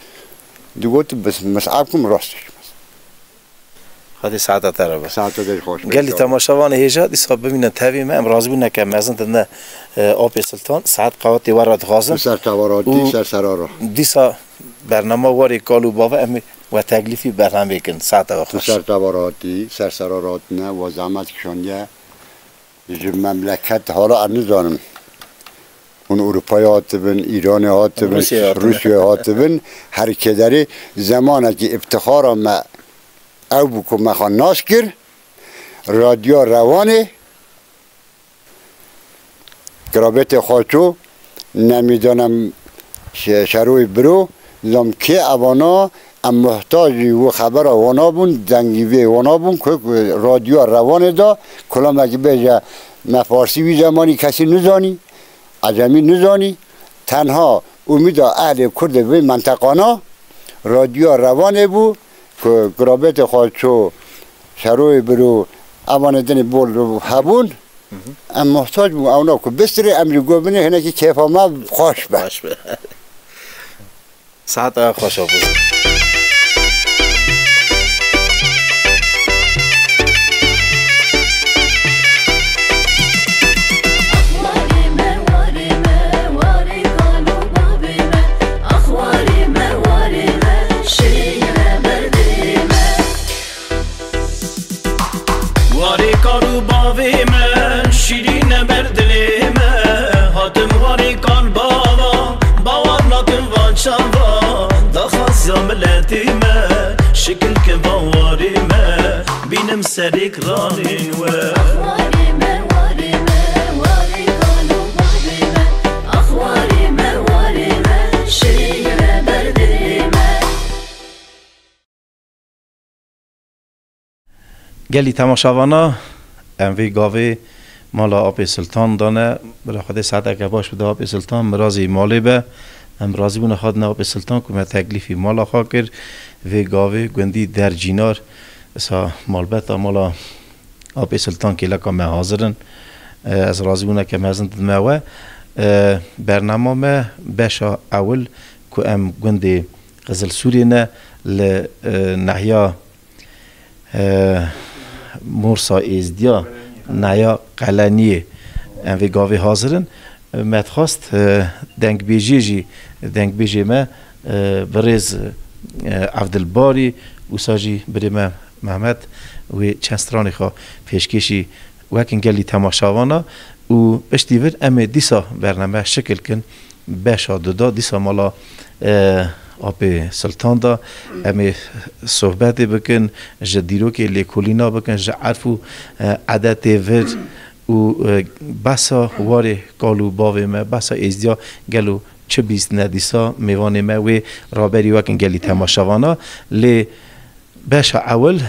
digot, "Bis-, Mis'ab kim rast dişmez." Xwedê saeta te re be. Saeta te jî xweş be, Gelî sağ ol. Temaşevanê hêja, dîsa bimînin tevî me, em razîbûneke mezin didine, e, Apê Sultan, saet qewetê we re dixwazim. Tu ser çava re hatî, û ser sera re. Dîsa bernama warê kal û bava em ê we teklîfî bernamê kin. Saeta we xweş. Tu ser çava re hatî, ser sera re hatine, we zehmet kişandiye. Ji memleket hala ez nizanim. Hûn Ewropayê hatibin, Îranê hatibin, Rûsyayê hatine. Rûsyayê hatibin. Her kêderê zemanekî îftixara me ew bû ku me xwe nas kir. Radyoya Rewanê, Kirabetê Xaço, Nemîdana Şe-, Şeroyê Biro, Nizam kê evana, em muhtajî û xebera wana bûn, dengî vê wana bûn ku, ku radyoya Rewanê de, kulamekî bêje, me farsî wî zemanî kesî nizanî, ecemî nizanî, tenha umîda ehlê Kurd ê vê menteqana radyoya Rewanê bû ku Kirabetê Xaço, Şeroyê Biro, evanê dinê bol hebûn, Hı hı. em muhtac bûn ewna ku bistirê, em jî got binê hinekî kêfa me xweş be. Xweş be. Saeta xweş e. Pê me şîrîne ber dilê me, hatim warê kan bava, bawer nakim van çava, daxwaziya miletê me, şikil ke van warê me, bînim serê kiranên we. Warê me, warê me, warê kan û bavê me, ax warê me, warê me, şîrîne ber dilê me. Gelî temaşevana, em vê gavê mala Apê Siltan dane. Bila Xwedê saeteke baş bide Apê Siltan, mirazî malê be. Em razî bûne hatine Apê Siltan ku me teklîfî mala xwe kir. Vê gavê gundî Dercînar, esa malbeta mala Apê Siltan kêleka me hazir in. E, ez razî bûne ke mezin didime we. E, bernama me beşa ewil ku em gundê Qizilsûrê ne li, e, nehiya e, Morsa Êzdiya, nehiya Qeleniyê. Em vê gavê hazir in. Me dixwast, e, dengbêjê jî, dengbêjê me, e, birêz, e, Evdilbarî, wisa jî birê me Mehmet wê çend stranê xwe pêşkêşî wekin gelî temaşevana û piştî vir em ê dîsa bername şikil kin. Beşa duda dîsa mala, e, Apê Siltan da. Em ê sohbetê bikin, ji dîrokê lêkolîna bikin, ji erf û, e, edetê vir û, e, behsa warê kal û bavê me, behsa êzdiya gelo çi bîstine dîsa mêvanê me wê raberî wekin gelî temaşevana. Lê Beşa ewil,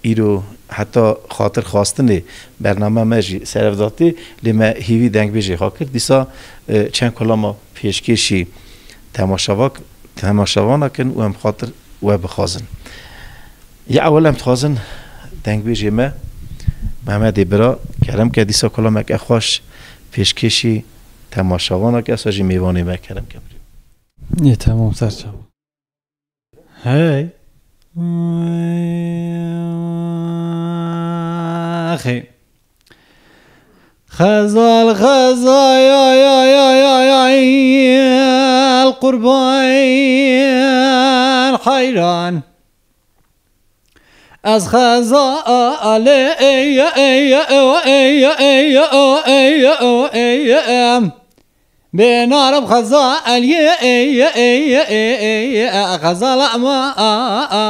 îro heta xatir xwastinê bername me jî serevdatî, lê me hîvî dengbêjê xwe kir. Dîsa, e, çend kulama pêşkêşî temaşevak-, temaşevana kin û em xatir we bixwazin. Ya ewil em dixwazin dengbêjê me Mehmedê Bira kerem ke dîsa kulameke xweş pêşkêşî temaşevana ke, esa jî mêvanê me kerem ke birî. Yê temam, serçava. Hey. Axê. Xezal, xezal, ay, ay, ay, ay, ay, el qurban, heyran. Ez xezalê, ey, ey, ey, ey, ey, ey, ey, ey, ey, em. Bê narim xezal, ey, ey, ey, ey, ey, ey, xezal ama, a, a,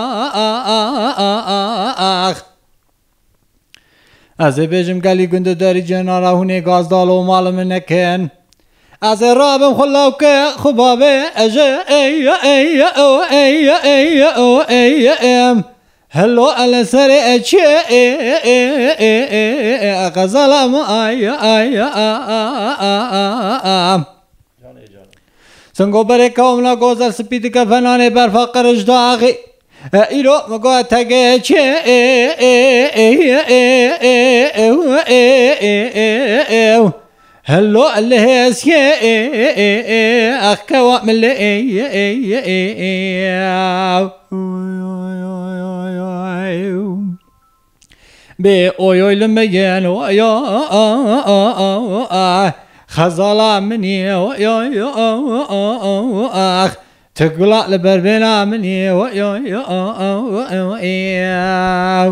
ax. Ez ê bêjim gelî gund û derî cênara hûnê gazdal û mal min nekin. Ez ê rabim xwe lawke xwe bavê, ez ê, ey, ey, ey, ey, ey, ey, ey, em. Hello, ele serê e çi, e, e, e, e, e, e, xezala min, ay, ay, a, a, a, a, a, a. Singo berê kewmna gozer spî dike fenanê berfa qirij daxî. E, îro mi go tegê çi, e, e, e, e, e, e, e, e, e, e, e. Hello, lihêsiyê, e, e, e, e, ax kewa milê, e, e, e, e, e, aw. Bê oy oy li me yên, oy, o, o, o, o, o, a. Xezala min î, oy, oy, o, o, o, o, o, ax. Tu gula li ber bêna min î, oy, oy, o, o, o, o, o, e, aw.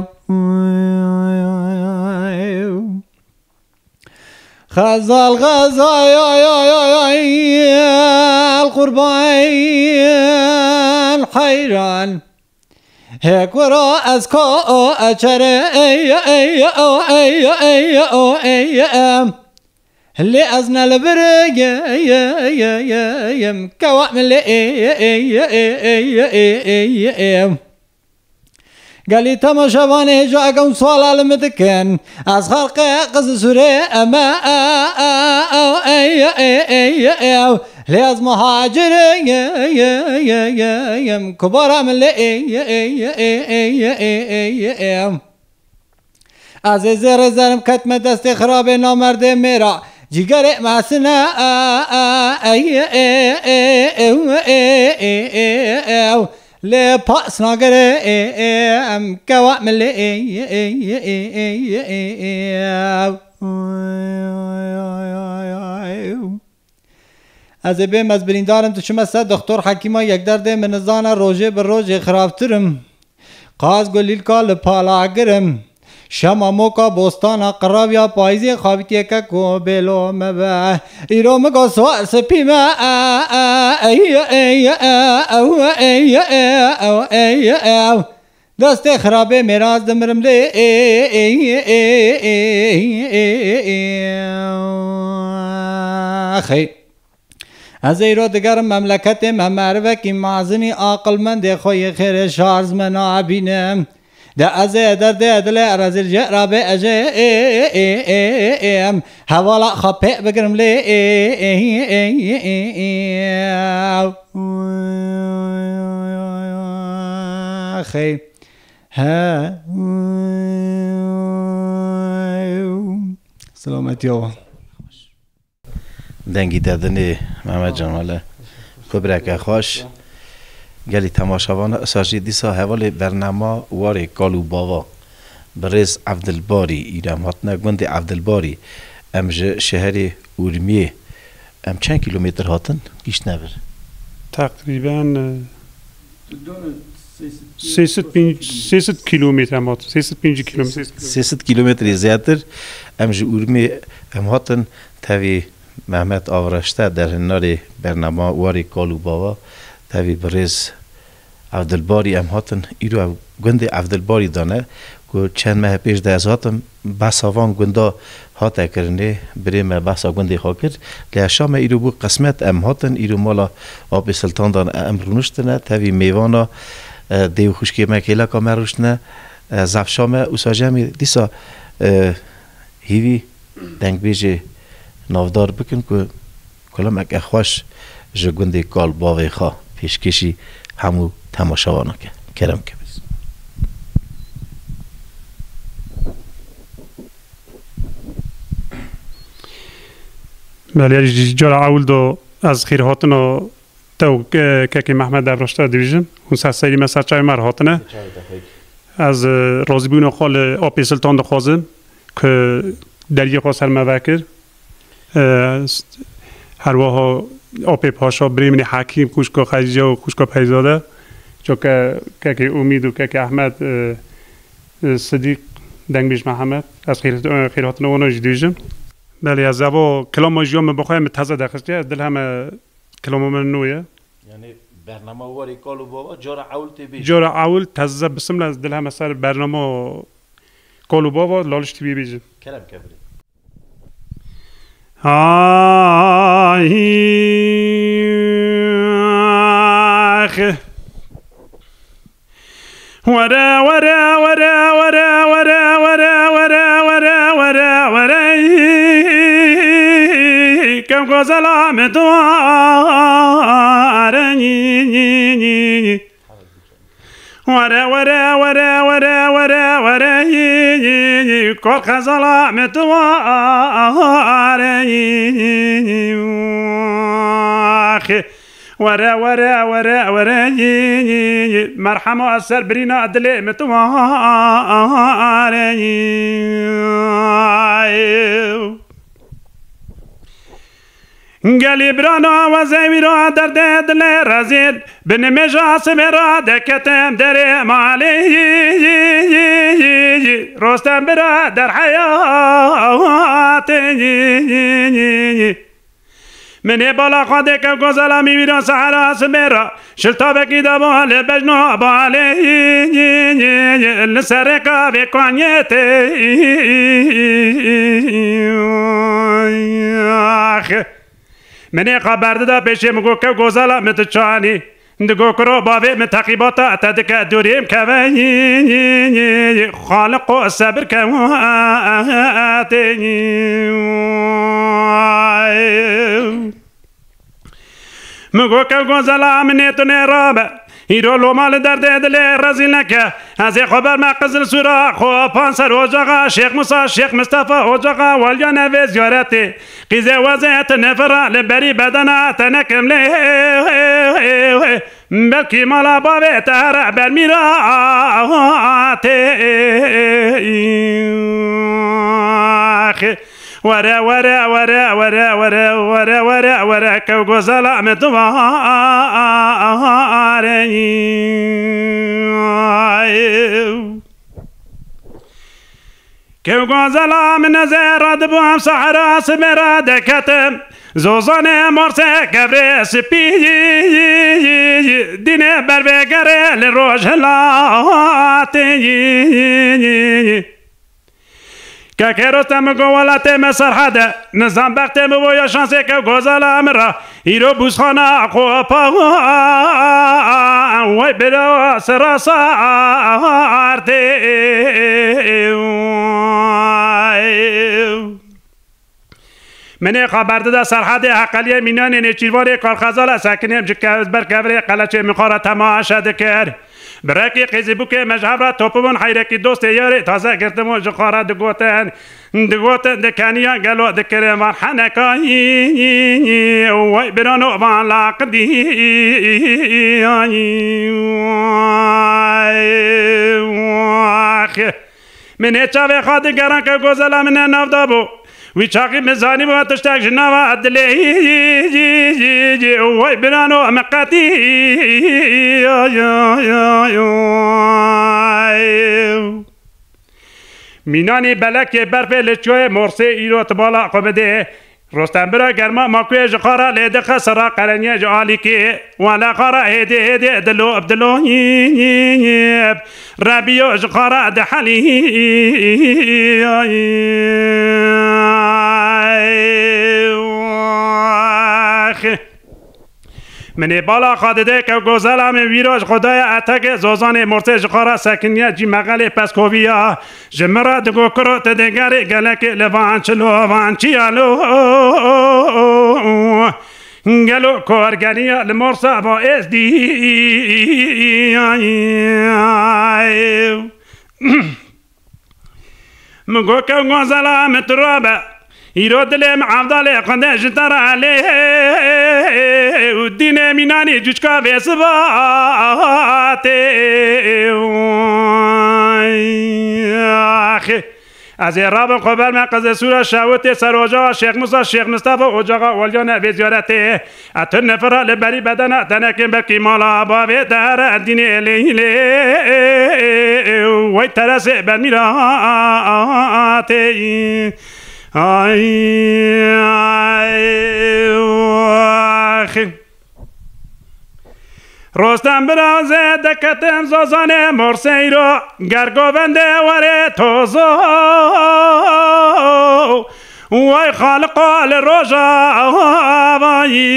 Xezal, xezal, ay, ay, ay, ay, ay, el qurban, heyran. Hê kuro ez ko o eçere, ey, ey, o, ey, ey, o, ey, em. Lê ez ne li vir, ye, ye, ye, ye, yim, kewa min lê, ey, ey, ey, ey, em. Gelî temaşevanê hêja ekem suala li min dikin. Ez xelqê Qizilsûrê em e, e, e, e, ey, ey, ey, ey, ew. Lê ez muhacir, ye, ye, ye, ye, yim. Kubara min lê, ey, ey, ey, ey, ey, ey, ey, ey, em. Ez ê zêrê zerim ketime destê xirabê namerdê mêra. Cîgerê me sine, e, e, e, e, e, ew, e, e, e, e, ew. Lê pas nagere, e, e, em kewa milê, e, e, e, ew. Ez ê bêm, ez birîndar im, diçime ser doktor hekîma yekderdê min nizane, rojê bi rojê xirabtir im. Qaz gulîlka li pala girim. Şema moka bostana qiraviya payîzê xavîtiye keko bêlo me be. Îro min go swa spî me. Destê xirabê mêra ez dimirim lê. Xey. Ez ê îro digerim memleketê me, merivekî mazinî aqilmendê xwe yê xêrê şarz me nabînim. De ez ê derdê dilê rezîl jê rabê ez ê ê ê ê ê em hevala xwe pê bigirim lê ê ê ê ê ê xey. He. Selametiya we. Dengî te dinê Mehmet Can, wele kubreke xweş. Gelî temaşevana, isa jî dîsa hevalê bernama warê Kal û Bava, birêz Evdilbarî, îro em hatine gundê Evdilbarî. Em ji şeherê Urmiyê, em çend kîlometr hatin? Gihîştine vir. Teqrîben, e, sê sed pênc, sê sed kîlometre em hatin. Sê sed pêncî kîlometre. Sê sed kîlometrê zêdetir em ji Urmê em hatin. Tevî Mehmet Avraşte, derhênerê bernama warê Kal û Bava, tevî birêz Evdilbarî em hatin. Îro ev gundê Evdilbarî de ne ku çend meh pêş de ez hatim. Behsa van gunda hate kirinê, birê me behsa gundê xwe kir. Lê heşa me îro bû qismet, em hatin, îro mala Apê Siltan de em rûniştine, tevî mêvana, e, dê û xwişkê me, kêleka me rûniştine, e, zefşa me, ûsa jî em ê dîsa, e, hîvî dengbêjê navdar bikin ku kulameke xweş ji gundê Kal Bavê xwe pêşkêşî hemû temaşevanan ke. Kerem ke. Belê, ji cara ewil de ez xêrhatina te û, e, kekê Mehmet Devraşte dibêjim. Hûn ser serî me, ser çavê me re hatine. Ez, e, razîbûna xwe li Apê Siltan dixwazim ku deriyê xwe ser me vekir. E, s-, her wiha Apê Paşa, birê min ê Hekîm, xwişka Xedîce û xwişka Peyzade, ço ke kekê Umîd û kekê Ehmed, e, e, Sidîq, dengbêj Mihemed, ez xêr-, e, xêrhatina wana jî dibêjim. Belê, ez eva kilama jiya min bi xwe min teze derxistiye, ez dil heme kilama min nû ye. Yanî bernama warê Kal û Bava cara ewil tê bêjin. Cara ewil teze bisimle, ez dil heme ser bernama Kal û Bava Laliş T V bêjim. Kerem ke birê. Ax. Were, were, were, kev gozela min tu are, nî, nî, nî, nî. Were, were, were, yî, yî, yî, kor xezala min tu ware, yî, yî, yî, yî, axê. Were, were, were, were, yî, yî, yî, merhema ser birîna dilê min tu ware, yî. Gelî birana we zewîra derdê dilê rezîl, bi nimêja sibê ra deketim derê malê. Rostem birader heyatê. Min ê bala xwe dê kev gozela mî vîra sehera sibê ra. Şiltavekî daba li bejna balê, li serê kavê Konyetê. Ax. Min ê xwe berdida pêşê, min got, kev gozela min tu çanî. Digo, kuro bavê min teqîbata te dike, dûrî min keve. Xaliqo sebir ke. Min got, kev gozela min ê tu nêrabe. Îro loma li derdê dilê rezîl neke. Ez ê xwe berme Qizil Sûra, xwe Panser Ocaxa, Şêx Musa, Şêx Mistefa Ocaxa, waliya nevê ziyaretê. Qîzê wezê tu nefira, li berî bedena te nekim lê. Belkî mala bavê te here ber mîratê. Were, were, were, kew gozela min tu ware. Kew gozela min ez ê radibûm sehra sibê re deketim. Zozanê morsê kevrê spî. Dînê bervê gerê li roj hilatê. Kekê Rostem min got welatê me Serhede. Nizam bextê min bo ya şansê kew gozela min re. Îro bûzxana qopa. Wey bira sera sardê. Min ê xeber dida Serhedê Heqeliyê Mînanê Nêçîrvanê Karxezala sekinê ji kev-, ber kevirê qeleçê min xwe re temaşe dikir. Birekî qîzîbûkê me ji hev re topibûn heyrekî dostê yarê taze girtibûn ji xwe re digotin. Digotin dikeniya gelo dikirin van heneka. Wey birano van laqidî. Min ê çavê xwe digeran ke gozela min ne nav da bû. Wî çaxî min zanî bû tiştek ji nava dilê. Wey birano min qetî. Mînanî belekê berfê li çiyayê Morsê îro ti bala xwe bidê. Rostem bira germa makuyê ji xwe re lê dixe sera qereniyê ji alîkê. Wele xwe re hêdê hêdê dilo bi dilo. Rebiyo ji xwe re dihelî. Min ê bala xwe dide ke gozela min vîra ji xwe daye etekê zozanê morsê ji xwe re sekiniye cî mexelê peskovî ya. Ji min re digo kuro te dê gerê gelekê li van çilo van çiya lo. Gelo korgeniya li morsa va êzdî. Min got kew gozela min tu rabe. Îro dilê min evdalê xwende ji te re lê û dînê mînanî cuçka vê sibatê. Axê. Ez ê rabim xwe ber me qizê sûra şewitê ser ocaxa Şêx Musa, Şêx Mistefa, ocaxa Olyane vê ziyaretê. Etir nefera li berî bedena tenekên belkî mala bavê te here dînê lê lê. Wey teresê bermîra tê. Ay, ay, axê. Rostem bira zê deketim zozanê morseyro. Ger govendê were tozo. Way xaliqa li rojavayî.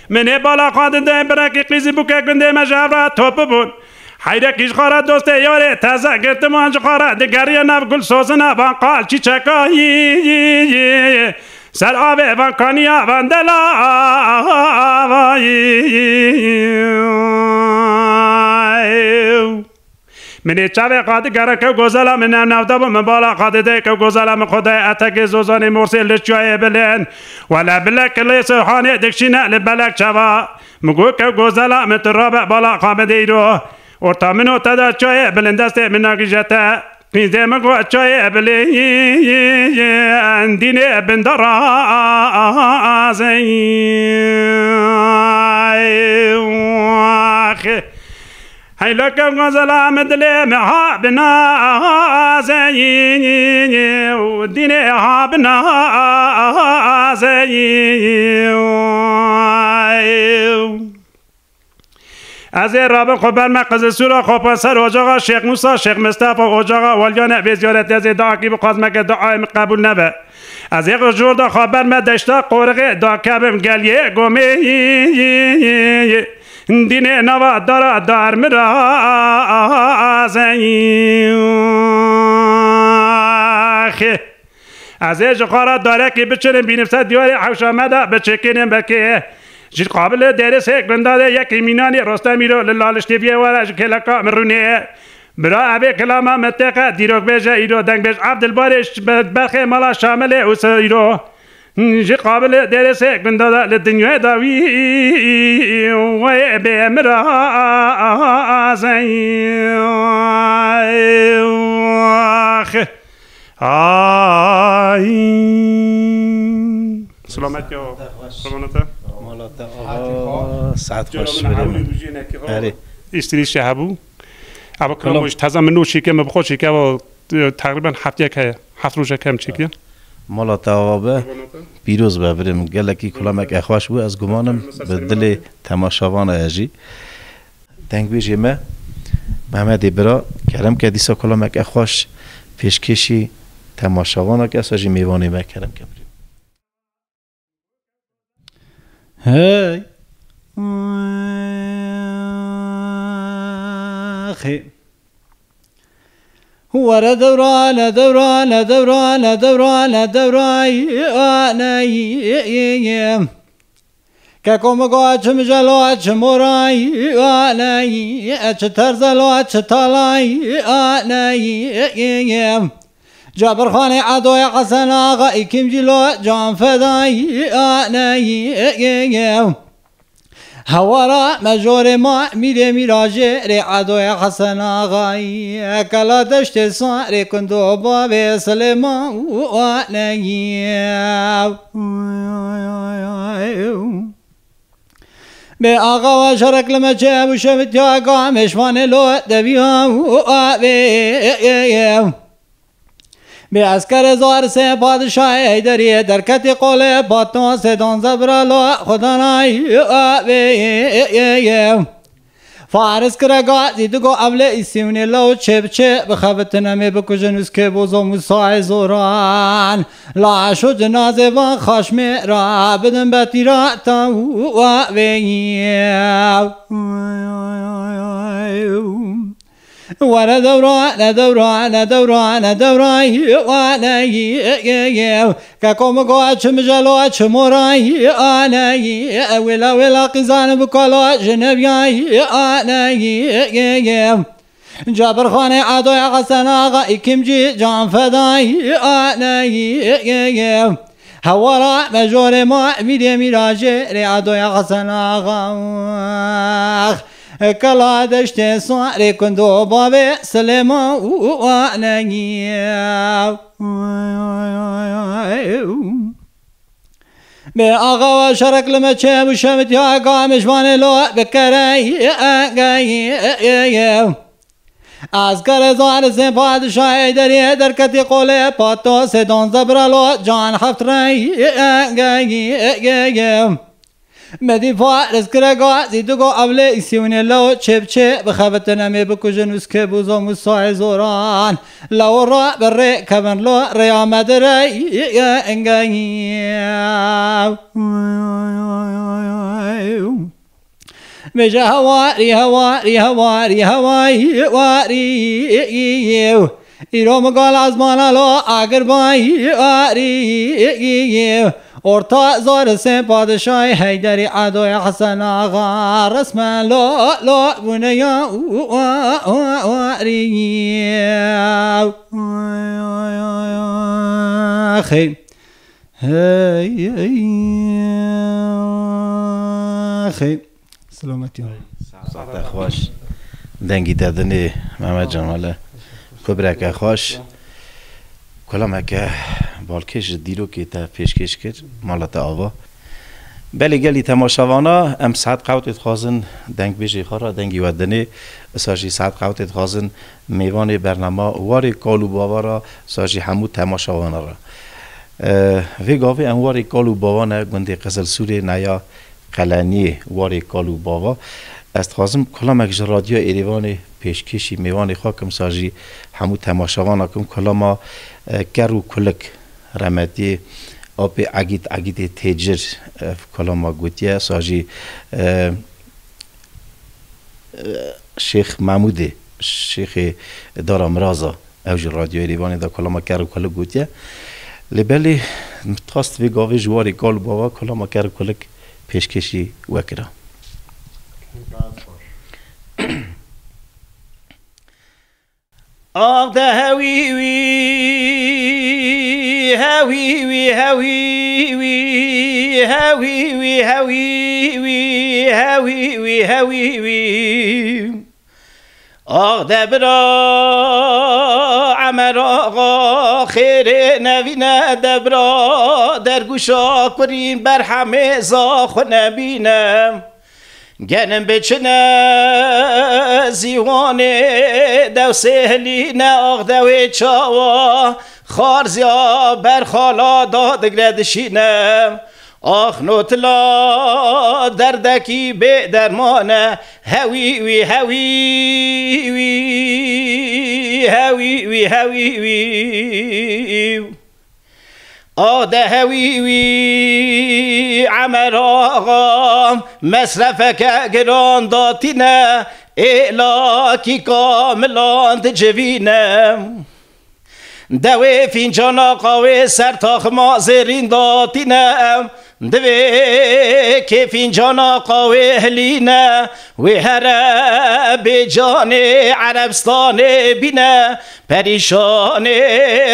Min ê bala xwe dide birekî qîzî bûke gundê me ji hev re topibûn. Heyrekî ji xwe re dostê yarê teze girtiman ji xwe re digeriye nav gul sozina van qal çîçekayî. Ser avê van kaniya van delavayî. Min ê çavê xwe digere kew gozela min ne navda bû, min bala xwe dide kew gozela min xwe daye etekê zozanê morsê li çiyayê bilind. Wele bilek kilê sewhanê dikşîne li belek çava. Min got kew gozela min tu rabe bala xwe bideyro. Orta min û te de çiyayê bilind destê min nagîje te. Qîzê min got çiyayê bilind dînê bindarazê. Axê. Heyleke gozela min dilê min ha binazeyî û dînê ha binazeyî. Ez ê rabim xwe ber me Qizilsûra Xopan ser ocaxa Şêx Mûsa, Şêx Mistefa, ocaxa Waliyane vê ziyaretê ez ê duakî bixwazim, eke duayê min qebûl nebe. Ez ê jor de xwe ber me deşta Qorixê dakevim geliyê gomê. Dînê nava dara dar min razeyî. Axê. Ez ê ji xwe re darekî biçinim, bînim ser diyarê hewşa me de biçikînim belkê. Ji qabilê Dêrêsê gunda de yekî Mînanî Rostemî ro li Laliş T V'yê were ji kêleka min rûnê. Bira evê kilama min têxe dîrokbêje îro dengbêj Evdilbarê ji berxê mala Şamilê û se îro. Ji qabilê Dêrêsê gunda de li dinyayê dawî wê bê min razeyî. Ax. Ay. Selamet ya. Qurbana te. Mala te ava, saet xweş. Erê. Îştirî şehebû. Eva Kolom. Kolom jî teze min nû çêke, min bi xwe çêke, eva, e, teqrîben heftiyek heye. Heft rojek heye min çêkiye. Mala te ava be, pîroz be birê min. Gelekî kolamek e xweş bû, ez gumanim bi dilê temaşevana ye jî. Dengbêjê me, Mehmedê Bira, kerem ke dîsa kolamek e xweş pêşkêşî temaşevana ke, esa jî mêvanê me kerem ke birê. Hey. Axê. Were dewra, ne dewra, ne dewra, ne dewra, ne dewra, aney. Keko min go çi mijelo, çi moray, aney, çi terzelo, çi talay, aney. Cabirxanê Edoyê Hesen Axa, îkimcî lo can fedayî, aney. Hewara me jorê ma, mîrê mîrajê rê Edoyê Hesen Axayî, kela deştê sarê kundo bavê Silêman, aney. Bê axa wa şerek li me çe bû şevitiya ka mêşvanê lo deviya û avê. Bê eskerê zarisê padişahê Heyderiyê derketî qolê pato sê donze bira lo xwedanayî avê. Faris kire gazî digo evlê îsîwnê lew çê bi çê bixebitin em ê bikujin û kê bozo Musayê zoran. Laş û cinazê van xaşmê ra bidin betîra ta û avê. Were dewra, ne dewra, ne dewra, ne dewra, wane, keko min go çi mijelo, çi moray, ane, wêla, wêla qîzan bi kalo, ji neviyay, ane. Cabirxanê Adoya Hesen Axa, îkimcî can fedayî, ane. Hewara me jorê ma, mîrê mîrajê rê Adoya Hesen Axa. Kela deştê sarê kundo bavê Silêman û anegî. Bê axa wa şerek li me çê bû şevitiya ka mêşvanê lo bikerey. Askerê zarisê padişahê deriyê derketî qolê pato sê donze biralo can heft rey. Medî faris kire gazî digo evlê îsîwinê lew çê bi çê bixebitin em ê bikujin û skê bûzo Musayê zoran. Lew ra bi rê kevin lo rêya me direy. Bêje hewarî, hewarî, hewarî, hewarî, warî. Îro min gal ezmana lo agir bayî, warî. Orta zarisê padişahê Heyderî Edoyê Hesen Axa resmen lo, lo bûne ya, warî. Xê. Hey, hey, hey. Selametî. Saete xweş. Dengî te dinê Mehmet Can, wele. Kubreke xweş. Kulameke balkêş ji dîrokê te pêşkêş kir, mala te ava. Belê gelî temaşevana, em saet qewtê dixwazin dengbêjê xwe re, dengî we dinê, isa jî saet qewtê dixwazin mêvanê bernama warê kal û bava re, isa jî hemû temaşevana re. Vê gavê em warê kal û bava ne gundê Qizilsûrê neya Qeleniyê warê kal û bava. Ez dixwazim kulamek ji Radyoya Êrêvanê pêşkêşî mêvanê xwe kim, sa jî hemû temaşevana kim kulama, e, Ker û Kulik remetiyê Apê Egît, Egîtê Têcir, e, kulama gotiye, sa jî, e, Şêx Memûdê, Şêxê Dara Miraza, ew ji Radyoya Êrêvanê de kulama Ker û Kulik gotiye. Lê belê min dixwest vê gavê ji warê kal û bava kulama Ker û Kulik pêşkêşî we kira. Ax de hewî wî, hewî wî, hewî wî, hewî wî, hewî wî, hewî wî, hewî wî. Ax de bira Emer Axa, xêrê nevîne de bira, dergûşa kurîn berhemê za xwe nebîne. Genim biçine zîwanê dewsê hilîne, ax dewê çawa xarziya berxala dadigre dişîne. Ax notila derdekî bê dermane, hewî wî, hewî wî, hewî wî, hewî wî. Ax de hewî wî Emer axa, mesrefeke giran datîne, êlakî kamilan dicivîne. Dewê fîncana qawê ser taxima zêrîn datîne. Divê kê fîncana qawê hilîne, wê here bê canê Erebstanê bîne, perîşanê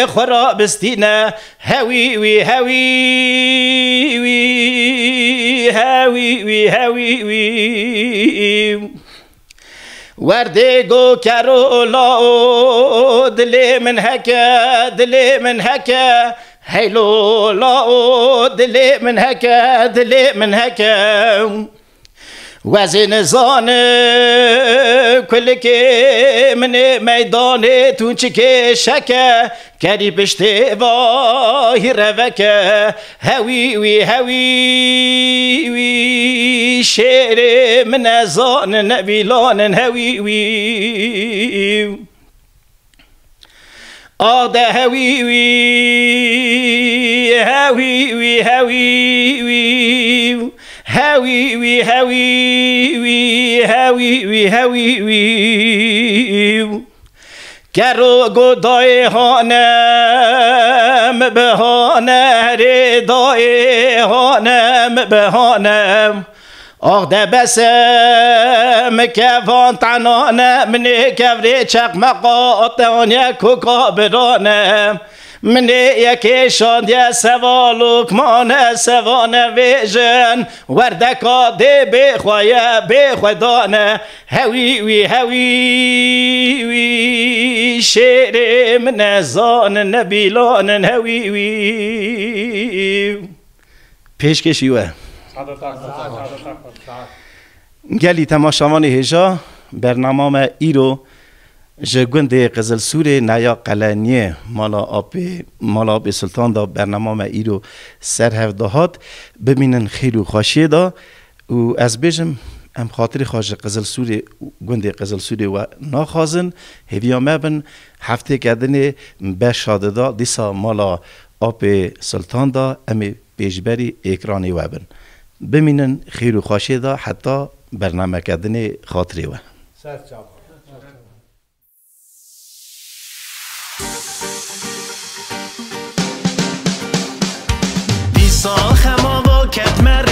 xwe rabistîne. Hewî wî, hewî wî, hewî wî, hewî wî. Werdê go kero lao, dilê min heke, dilê min heke. Heylo lao, dilê min heke, dilê min heke. Wezê nizane kulikê min ê meydanê tunçikê şeke. Kerî piştê vahî reveke, hewî wî, hewî wî, şêrê min e zanin, nevîlanin, hewî wî. Ade hewî wî, hewî wî, hewî wî, hewî wî, hewî wî, hewî wî, hewî wî. Kero go dayê hane, mi bihane, herê dayê hane, mi bihane. Ax de bese, mi kevan tenane, minê kevrê çeqmeqa, ataniye koka birane. Minê yekê şandiye seva lokmane, sevane vêjin, werdeka dê bê xwe ye, bê xwe dane. Hewî wî, hewî wî, şêrê min e zanin, nebîlanin, hewî wî. Pêşkêşî we. Gelî temaşevanê hêja, bernama me îro ji gundê Qizilsûrê neya Qeleniyê, mala apê, mala apê Sultan da bernama me îro ser hev dihat. Bimînin xêr û xweşiyê da. Û ez bêjim, em xatirê xwe ji Qizilsûrê, gundê Qizilsûrê we naxwazin, hêviya me bin, heftêke dinê beşa dida, dîsa mala apê Sultan da, em ê pêşberî êkranê we bin. Bimînin xêr û xweşiyê de heta bernameke dinê xatirê we. Ser çava. Dîsa xema va ket me